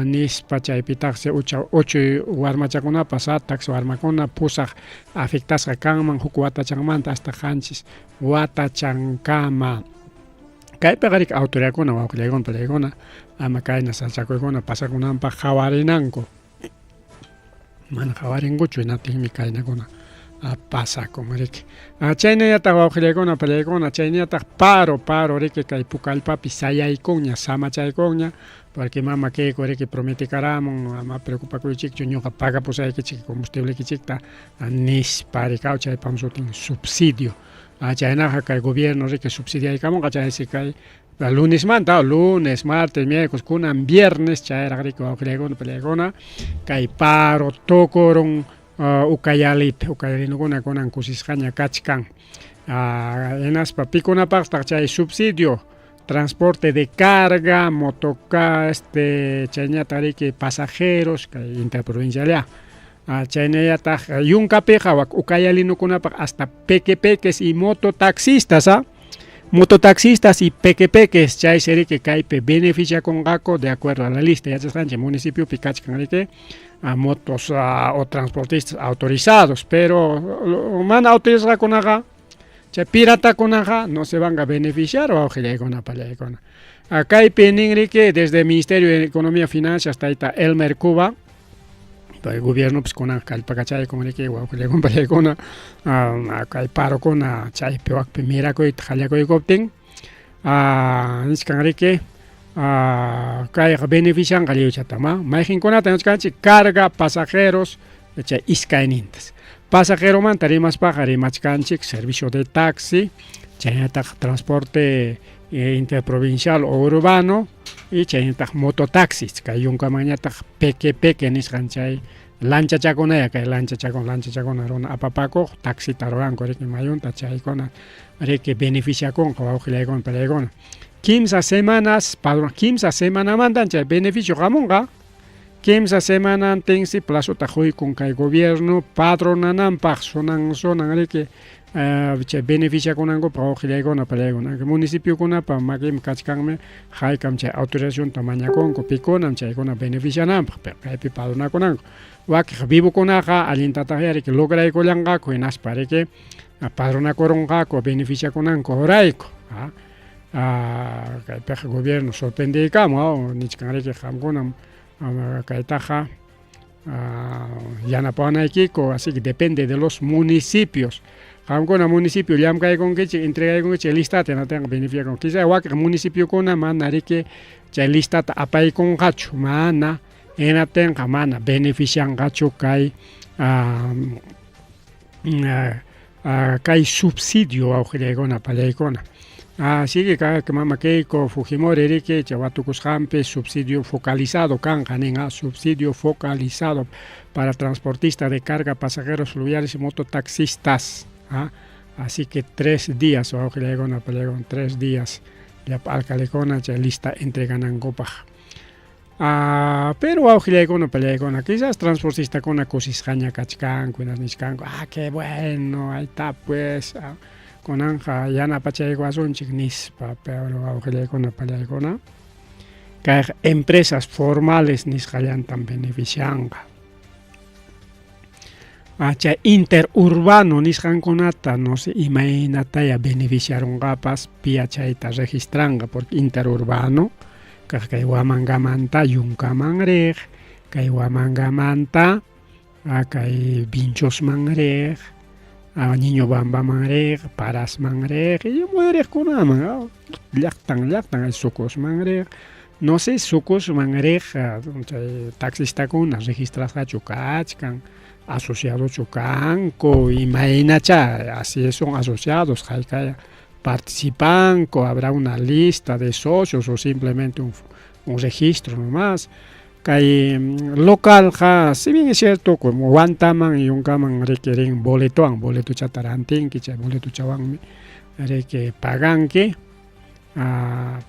nispa chaypitaqsi uchuy warmachakunapas taksi warmakuna pusaq afectasqa kanman huk watachanmanta hasta qanchis watachankama. Kaypiqa riki autoridadkuna wawqillaykuna pallaykuna ama kayna sasachakuykuna pasakunanpaq qawarinanku. Mana qawarinkuchu hinaptinmi kaynakuna pasakun riki. Chaynallataq wawqillaykuna pallaykuna chaynallataq paro paro riki kay Pucallpapi sayaykunña samachaykunña porque mama Keiko riki prometikaramun ama preocupakuychikchu ñuqa pagapusaykichik combustiblekichikta nispa rikaw chaypam sutin subsidio. Chaynaqa kay gobierno riki subsidiaykamunqa chaysi kay lunesmanta, lunes, martes, miércoles, kunan viernes chayraq riki wawqillaykuna pallaykuna kay paro tukurun Ucayalipi, ucayalinukuna kunan kusisqaña kachkan. Hinaspa pikunapaqtaq chay subsidio transporte de carga, motoca, este chayñataq riki pasajeros kay interprovincial chaynallataq yunkapiqa wak ucayalinukunapaq hasta pequepeques y mototaxistas mototaxistas y pequepeques chaysi riki kaypi beneficiakunqaku de acuerdo a la lista yachasqanchik municipiopi kachkan riki motos o transportistas autorizados, pero mana autorizasqakunaqa chay piratakunaqa no se van a beneficiar wawqillaykuna pallaykuna. Kaypi nin riki desde el Ministerio de Economía y Finanzas tayta Elmer Cuba, el gobierno pues kunan kallpakachaykun riki wawqillaykuna pallaykuna kay parokuna chaypi wakpi mirakuyta qallakuykuptin nichkan riki kayqa beneficianqa lliwchatama mayqinkunata nichkanchik carga pasajeros chay iskaynintas. Pasajeromanta rimaspaqa rimachkanchik servicio de taxi, chaynataq transporte interprovincial o urbano y chaynataq mototaxis, kay yunkamanñataq peque peque nisqan chay Lanchachakunaya kay lanchachakuna lanchachakuna runa apapakuq taxita ruranku riki mayunta chaykuna riki beneficiakunqa wawqillaykuna pallaykuna. Kimsa semanas padrón kimsa semanamantan chay beneficio hamunqa. Kimsa semanantinsi plazota quykun kay gobierno padronananpaq sunan sunan riki chay beneficiakunankupaq wawqillaykuna pallaykuna. Municipiokunapa makinpi kachkanmi haykam chay autorizacionta mañakunku pikunam chaykuna beneficiananpaq pero kaypi padronakunanku. Wakiq vivokunaqa allintataqya riki lograykullanqaku hinaspa riki padronakurunqaku beneficiakunanku horayku. Kaypiqa gobierno sorprendiykamun nichkan riki qamkunam kaytaqa yanapawanaykiku así que depende de los municipios. Qamkuna municipio llamkaykunkichik entregaykunkichik listata hinaptinqa beneficiakunku. Quizá wakiq municipiokuna mana riki chay listata apaykunqachu mana hinaptinqa mana beneficianqachu kay kay subsidio wawqillaykuna pallaykuna. Así que kay mama Keiko Fujimori riki chay watukusqanpi subsidio focalizado kanqa nin subsidio focalizado para transportistas de carga, pasajeros fluviales y mototaxistas. Así que 3 días wawqillaykuna pallaykuna 3 días llapa alcaldekuna chay lista entreganankupaq. Pero wawqillaykuna pallaykuna quizás transportistakuna kusisqaña kachkanku hinas nichkanku qué bueno ahí está pues kunanqa yanapachaykuwasunchik nispa pero wawqillaykuna pallaykuna kayqa empresas formales nisqallantan beneficianqa. Chay interurbano nisqankunata no sé imaynataya beneficiarunqapas piya chayta registranqa porque interurbano kaq kay Huamangamanta Yunkaman riq, kay Huamangamanta kay Vinchosman riq, Niñobambaman riq, Parasman riq, y muyuriqkunaman llaqtan llaqtan Sucosman riq. No sé Sucosman riq chay taxistakuna registrasqachu kachkan, asociadochu kanku, imaynacha, así son asociados, haykaya participanku, habrá una lista de socios o simplemente un registro nomás. Kay localqa, si bien es cierto, como Huantaman y Yunkaman requieren boletowan, boletochata rantinki, chay boletochawanmi riki paganki,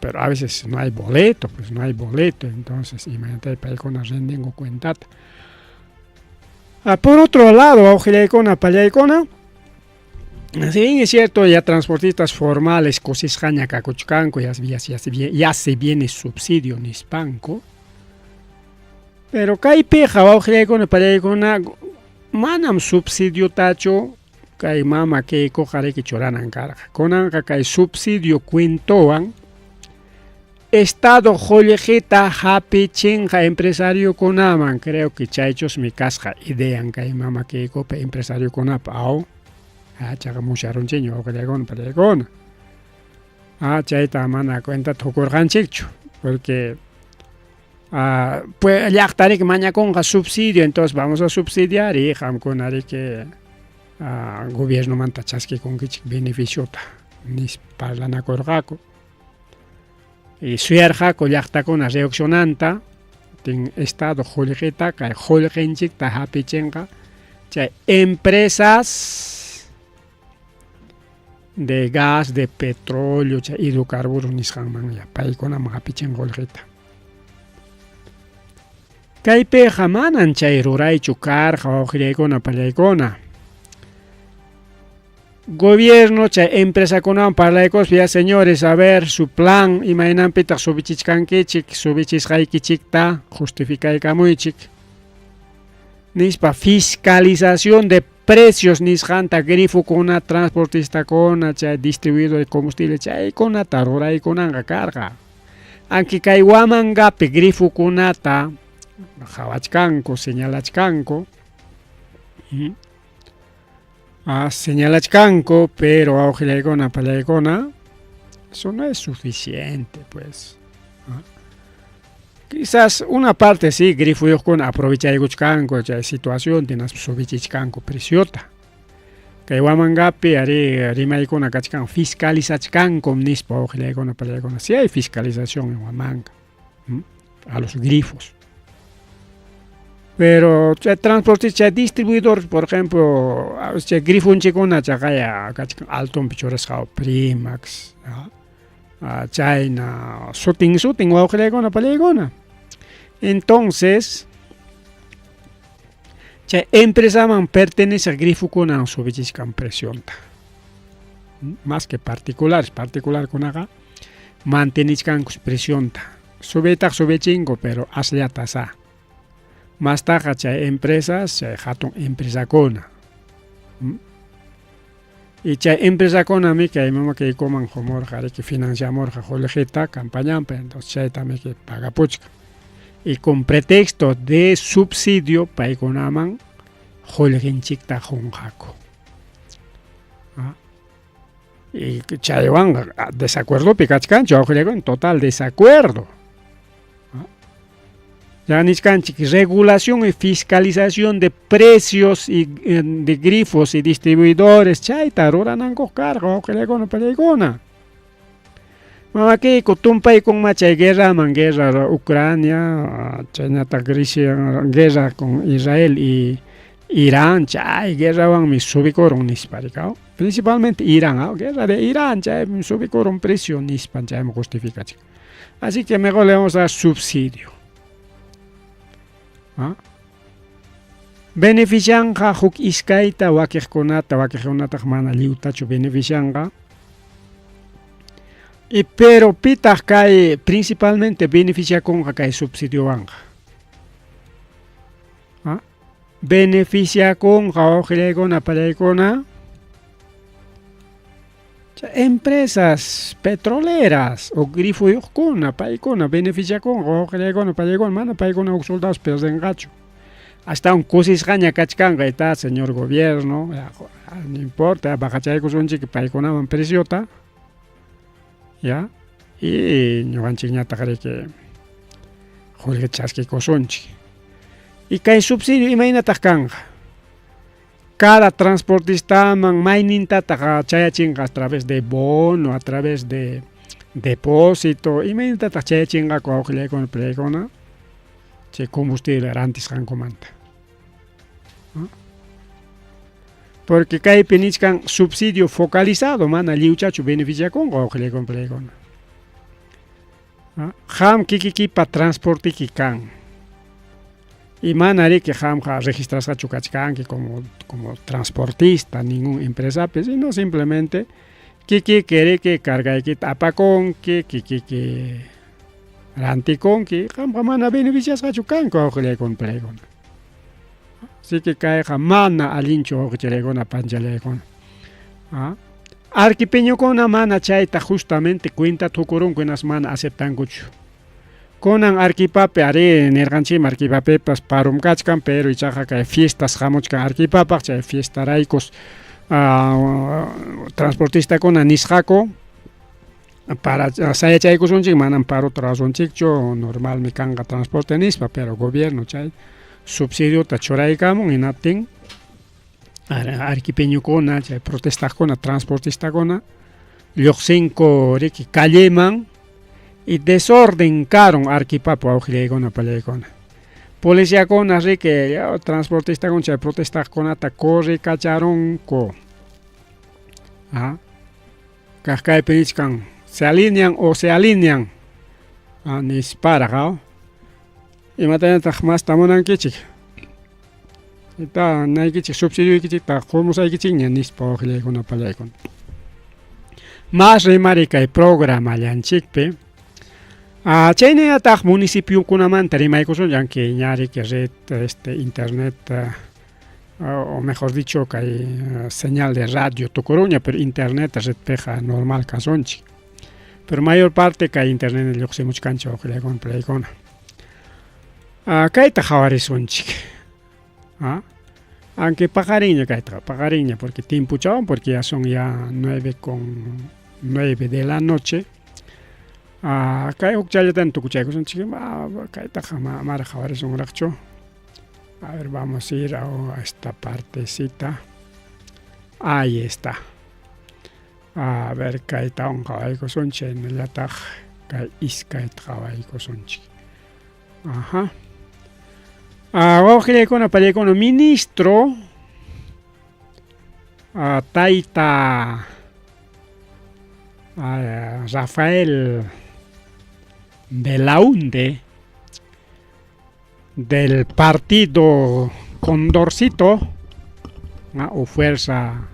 pero a veces no hay boleto, pues no hay boleto, entonces imagínate paykuna rindinku cuentata. Por otro lado, wawqillaykuna pallaykuna, si bien es cierto, ya transportistas formales kusisqaña kakuchkanku, ya se viene subsidio nispanku, pero kaypiqa wawqillaykuna pallaykuna manam subsidiotachu kay mama Keikoqa riki churanan karqa. Kunanqa kay subsidio cuentowan Estado qullqita hapichinqa empresariokunaman, creo que chaychusmi kasqa idean kay mama Keikopa empresariokunapa aw chaqa musharunchikña wawqillaykuna pallaykuna. Chayta mana cuentata hukurqanchikchu porque pues llaqta riki mañakunqa subsidio, entonces vamos a subsidiar y qamkuna riki gobiernomanta chaskikunkichik beneficiota nispa parlanakurqaku. Y suyarqaku llaqtakuna reaccionanta tin Estado qullqita kay qullqinchikta hapichinqa chay empresas de gas, de petróleo, chay hidrocarburos nisqanmanya paykunaman hapichin qullqita. Kaypiqa manan chay ruraychu karqa wawqillaykuna pallaykuna. Gobierno chay empresakunawan parlaykuspa ya señores, a ver su plan imaynanpitaq subichichkankichik, subichisqaykichikta justificaykamuychik nispa fiscalización de precios nisqanta grifokuna, transportistakuna, chay distribuidor de combustible chaykunata ruraykunanqa karqa. Aunque kay Huamangapi grifokunata qhawachkanku, señalachkanku, señalachkanku, pero wawqillaykuna pallaykuna, eso no es suficiente, pues. Quizás una parte sí, grifuyuqkuna aprovechaykuchkanku chay situación hinaspa subichichkanku preciota. Kay Huamangapi ari rimaykuna kachkan fiscalizachkankum nispa wawqillaykuna pallaykuna. Sí hay fiscalización en Huamanga, a los grifos. Pero chay transportista, chay distribuidor, por ejemplo, chay grifonchikuna chaqaya kachkan altonpi churasqa Primax, chayna sutin sutin wawqillaykuna pallaykuna. Entonces, chay empresaman perteneceq grifokunan subichichkan precionta. Más que particulares, particularkunaqa mantenichkankus precionta. Subiytaq subichinku, pero asllatas a. Mastaqa chay empresas, chay hatun empresakuna. Y chay empresakunami kay mamakaykuman qumurqa riki financiamurqa qullqita campañanpi, entonces chaytami pagapuchkan. Y con pretexto de subsidio paykunaman qullqinchikta qunqaku. Y chaywanqa desacuerdopi kachkanchik wawqillaykuna, total desacuerdo. Ya nichkanchik regulación y fiscalización de precios y de grifos y distribuidores, chayta ruranankuq karqa wawqillaykuna pallaykuna. Mamakiyku tumpaykunma chay guerraman, guerra Ucrania, chaynataq guerra con Israel y Irán, chay guerrawanmi subikurun nispa rikaw. Principalmente Irán, guerra de Irán, chaymi subikurun precio nispa chaymi justificachin. Así que mejor le vamos a dar subsidio. ¿Ah? Beneficianqa huk iskayta wakiqkunata, wakiqkunataq mana lliwtachu beneficianqa. Y pero pitaq kay principalmente beneficiakunqa kay subsidiowanqa. ¿Ah? Beneficiakunqa wawqillaykuna pallaykuna empresas petroleras o grifoyuqkuna paykuna beneficiakunqa wawqillaykuna pallaykuna mana paykuna huk soldados pierdenqachu. Astawan kusisqaña kachkanqa está señor gobierno, no importa, bajachaykusunchik paykunaman preciota, ya, y ñuqanchikñataq riki qullqi chaskikusunchik. Y kay subsidio imaynataq kanqa? Cada transportistaman maynintataq chayachinqa a través de bono, a través de depósito, imaynatataq chayachinqaku wawqillaykuna pallaykuna chay combustible rantisqankumanta. Porque kaypi nichkan subsidio focalizado, mana lliwchachu beneficiakunqa wawqillaykuna pallaykuna. Qam kikikipa transportiki kan. Y mana riki qamqa registrasqachu kachkanki como, como transportista ningún empresapi, sino simplemente kikiki riki cargaykita apakunki, kikiki rantikunki, qamqa mana beneficiasqachu kanku wawqillaykuna pallaykuna. Así que kayqa mana allinchu wawqichallaykuna panchallaykuna. Arquipeñokuna mana chayta justamente cuenta tukurunku hinas mana aceptankuchu. Kunan Arquipapi ari nirqanchikmi Arquipapipas parum kachkan, pero ichaqa kay fiestas hamuchkan Arquipapaq, chay fiestaraykus transportistakuna nisqaku para sayachaykusunchik manam parota rurasunchikchu, normalmi kanqa transporte nispa, pero gobierno chay subsidiota churaykamun hinaptin arquipeñokuna, chay protestaqkuna, transportistakuna lluqsinku riki calleman y desorden karun Arquipapi wawqillaykuna pallaykuna. Policiakuna riki transportistakuna chay protestaqkunata corrikacharunku. Kaq kaypi nichkan se alinean o se alinean nisparaq. Imatañataq masta munankichik? Ita naykichik subsidioykichikta qumusaykichikña nispa wawqillaykuna pallaykuna. Mas rimari kay programallanchikpi. Chayninataq municipiokunamanta rimaykusun llanki ñariki red internet o mejor dicho kay señal de radio tukuruña, pero internet redpiqa normal kasunchik. Pero mayor parte kay internet lluqsimuchkanchik wawqillaykuna pallaykuna. Kayta qhawarisunchik. Aunque paqarinña kaytaqa, paqarinña porque timpuchawan, porque ya son ya 9:09 de la noche. Kay huk chayllatan tukuchaykusunchik, kaytaqa mara qhawarisunraqchu. A ver, vamos a ir a esta partecita. Ahí está. A ver, kaytawan qhawaykusunchik, chaynallataq kay iskayta qhawaykusunchik. Ajá. Wawqillaykuna pallaykuna ministro tayta Rafael Belaunde del partido Condorcito o Fuerza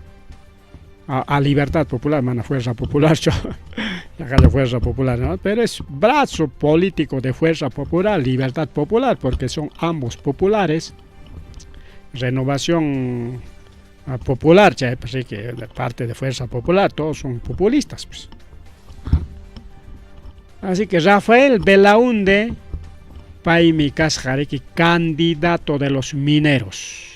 a, Libertad Popular, mana Fuerza Popular, yo, Fuerza Popular, ¿no? Pero es brazo político de Fuerza Popular, Libertad Popular, porque son ambos populares. Renovación Popular, ya, pues, sí, que parte de Fuerza Popular, todos son populistas. Pues. Así que Rafael Belaunde, paymi kasqa candidato de los mineros.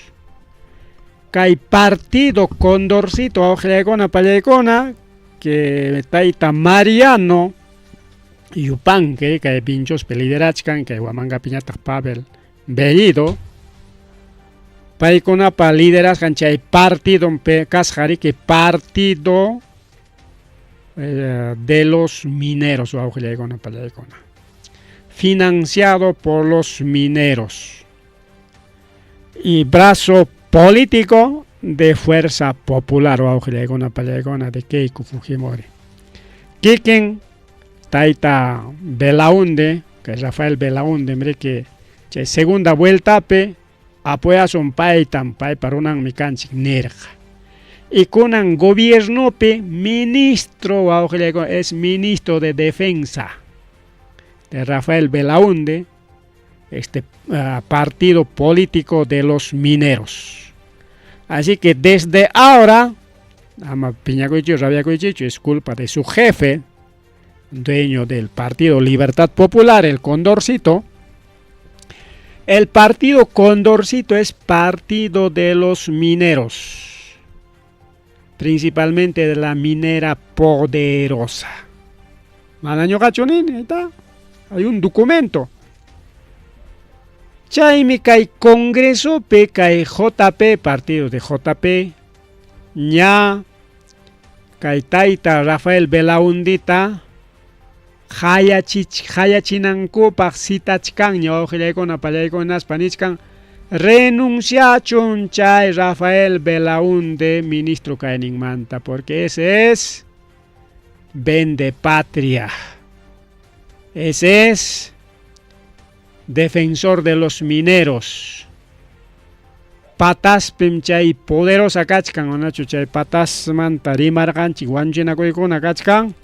Kay partido Condorcito, wawqillaykuna pallaykuna, que tayta Mariano Yupanqui, kay Vinchospi liderachkan, kay Huamangapiñataq Pavel Bellido, paykunapa liderazgan chay partido kasqa partido de los mineros, wawqillaykuna pallaykuna, financiado por los mineros y brazo político de Fuerza Popular, wawqillaykuna pallaykuna de Keiko Fujimori. Kikin tayta Belaunde, que Rafael Belaunde, mire que chay segunda vuelta pe apoyasun paytam, paypa runanmi kanchik nirqa. Y kunan gobiernopi ministro wawqillaykuna es ministro de defensa de Rafael Belaunde, este partido político de los mineros. Así que desde ahora, ama piñakuychu, rabiakuychichu, es culpa de su jefe, dueño del partido Libertad Popular, el Condorcito. El partido Condorcito es partido de los mineros, principalmente de la minera poderosa. Manaño ahí está. Hay un documento. Chaymi kay Congreso P, kay JP, partido de JP, ña, kay tayta Rafael Belaundita, hayachinankupaq citachkanña wawqillaykuna pallaykunaspa nichkan renunciachun chay Rafael Belaunde ministro kayninmanta, porque ese es vende patria. Ese es defensor de los mineros. Pataspim chay poderosa kachkan, manachu chay patasmanta rimarqanchik wanchinakuykkuna kachkan.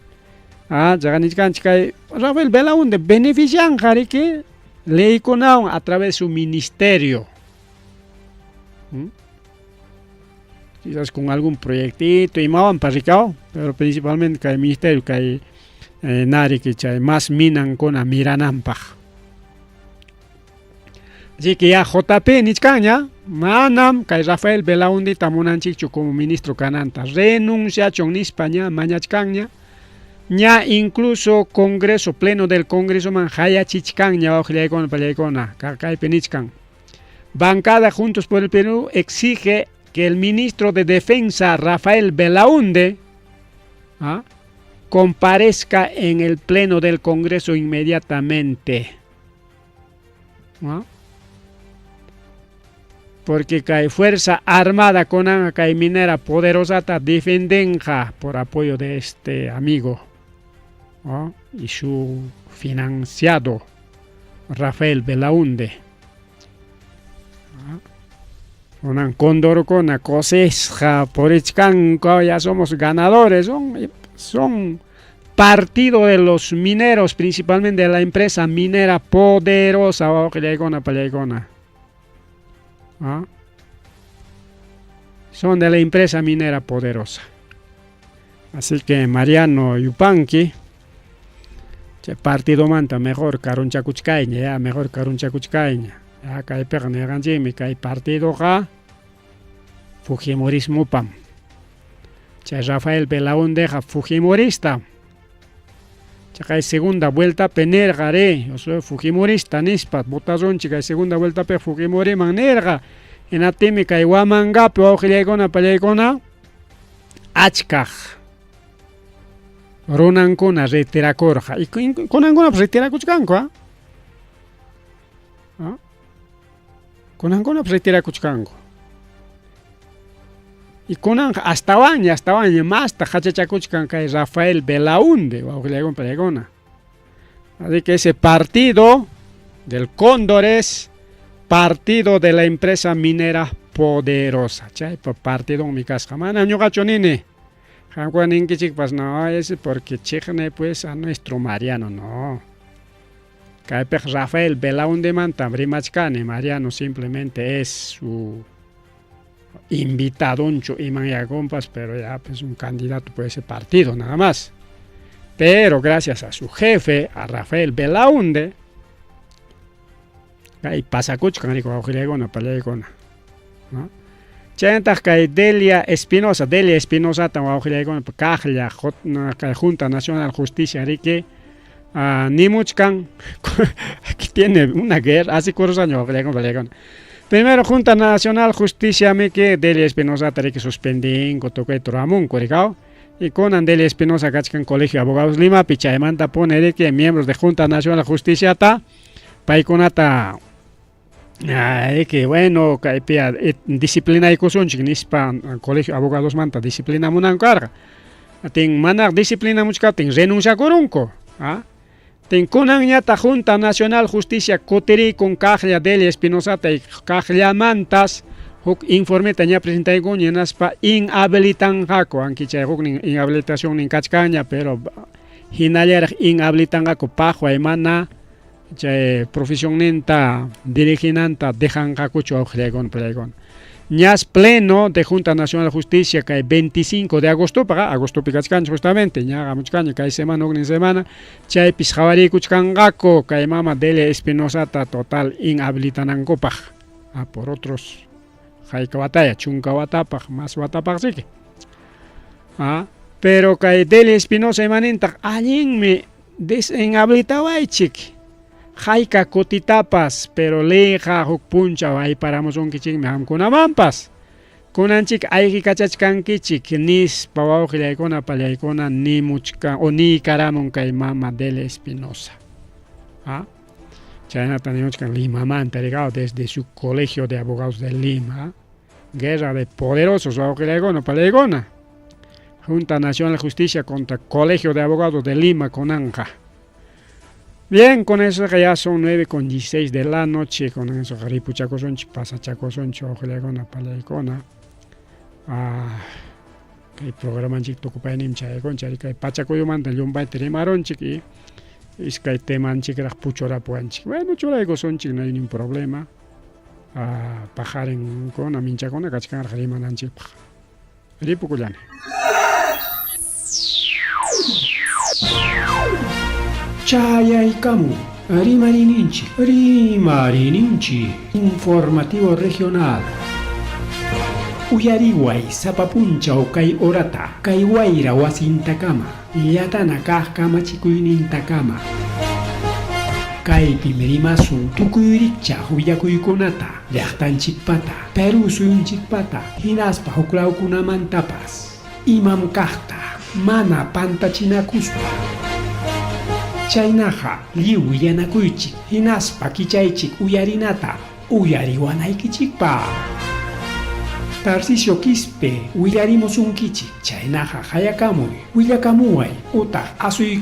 Chaqanichkanchik kay Rafael Belaunde beneficianqa riki leykunawan a través de su ministerio. Quizás con algún proyectito imawanpas rikao, pero principalmente kay ministerio kay nariki chay más minankuna mirananpaq. Así que ya JP nichkanña, manam kay Rafael Belaundita munanchikchu como ministro kananta, renunciachun nispa ña mañachkanña, ña incluso Congreso, pleno del Congreso man hayachichkanña wawqillaykuna pallaykuna, kaypi nichkan. Bancada Juntos por el Perú exige que el ministro de Defensa Rafael Belaunde comparezca en el pleno del Congreso inmediatamente. ¿No? Porque kay Fuerza Armada con kay minera poderosa defendenja por apoyo de este amigo, ¿no? Y su financiado Rafael Belaunde. ¿No? Condorkuna kusisqa purichkanku, ya somos ganadores, son partido de los mineros, principalmente de la empresa minera poderosa, wawqillaykuna pallaykuna. ¿Ah? Son de la empresa minera poderosa. Así que Mariano Yupanqui, chay partido manta mejor karunchakuchkayña, ya mejor karunchakuchkayña. Ya kaypiqa nirqanchikmi kay partidoqa Fujimorismopam. Chay Rafael Belaundeqa Fujimorista. Chay segunda vuelta nirqa ri, yo soy Fujimorista nispa, votasunchik kay segunda vuelta pe Fujimoriman nirqa. Hinaptinmi kay Huamangapi wawqillaykuna pallaykuna achkaq runankuna retirakurqa. Y kunankunapas retirakuchkanku, ¿ah? ¿Ah? Kunankunapas retirakuchkanku. Y kunanqa astawanña, astawanña masta hachachakuchkan kay Rafael Belaunde, wawqillaykuna pallaykuna. Así que ese partido del Cóndores, partido de la empresa minera poderosa. Chaypa partidonmi kasqa. Mana ñuqachu nini. Qamkuna ninkichikpas, no, ese porque chiqni pues a nuestro Mariano, no. Kaypiqa Rafael Belaundemantam rimachkani, Mariano simplemente es su invitadonchu iman yakunpas, pero ya pues un candidato por ese partido nada más. Pero gracias a su jefe, a Rafael Belaunde, kay pasakuchkan riki wawqillaykuna pallaykuna, ¿no? Chaynataq kay Delia Espinosa, Delia Espinosata wawqillaykuna kaqlla kay Junta Nacional Justicia riki nimuchkan, aquí tiene una guerra, así cursaño wawqillaykuna pallaykuna. Primero Junta Nacional Justicia miki Delia Espinosata riki suspendinku tukuyta ruramunku rikaw. Y kunan Delia Espinosa kachkan Colegio de Abogados Limapi, chaymanta pone riki miembros de Junta Nacional Justiciata paykunata riki bueno kaypiya disciplinaykusunchik nispa Colegio de Abogadosmanta disciplinamunanku karqa. Tin manaraq disciplinamuchkaptin renunciakurunku. Tin kunanñataq Junta Nacional Justicia kutirikun kaqlla Delia Espinosata y kaqllamantas huk informeta ña presentaykuña hinaspa inhabilitanqaku, aunque chay huknin inhabilitacionnin kachkanña, pero hinallaraq inhabilitanqaku paqway mana chay profesionninta diriginanta dejanqakuchu wawqillaykuna pallaykuna. Ñas pleno de Junta Nacional de Justicia kay 25 de agostopaqa, agostopi kachkanchik justamente, ña hamuchkanña kay semana huknin semana, chaypis qhawariykuchkanqaku kay mama Delia Espinosata total inhabilitanankupaq, por otros hayka wataya, chunka watapaq, mas watapaq riki. Pero kay Delia Espinosa imanintaq allinmi desinhabilitawaychik, hayka kutitapas, pero leyqa huk punchaw ayparamusunkichikmi qamkunamanpas. Kunanchik ayqikachachkankichik nispa wawqillaykuna pallaykuna nimuchkan o niykaramun kay mama Delia Espinosa. Chaynata nimuchkan Limamanta, rikaw, desde su Colegio de Abogados de Lima. Guerra de poderosos wawqillaykuna pallaykuna. Junta Nacional de Justicia contra Colegio de Abogados de Lima kunanqa. Bien, con eso ya son 9:16 de la noche, con eso ripuchakusunchik, pasachakusunchik wawqillaykuna pallaykuna. Kay programanchik tukupayninmi chayaykunchik, kay pachakuyumanta llumpayta rimarunchik y iskay temanchikraq puchurapuwanchik. Bueno, churaykusunchik, no hay ningún problema. Paqarinkuna, minchakuna kachkanraq rimananchikpaq. Ripukullani. Chayaykamu, rimarininchik, rimarininchik, informativo regional. Uyariway sapa punchaw kay horata, kay wayra wasintakama, llatana kaq kamachikuynintakama. Kaypim rimasun tukuy rikchaq willakuykunata, llaqtanchikpata, Perú suyunchikpata, hinaspa huklawkunamantapas. Imam kaqta, mana pantachinakuspa. Chaynaqa lliw willanakuychik, hinaspa kichaychik uyarinata, uyariwanaykichikpaq. Tarcisio Quispe willarimusunkichik, chaynaqa hayakamuy, willakamuway utaq asuykamuy.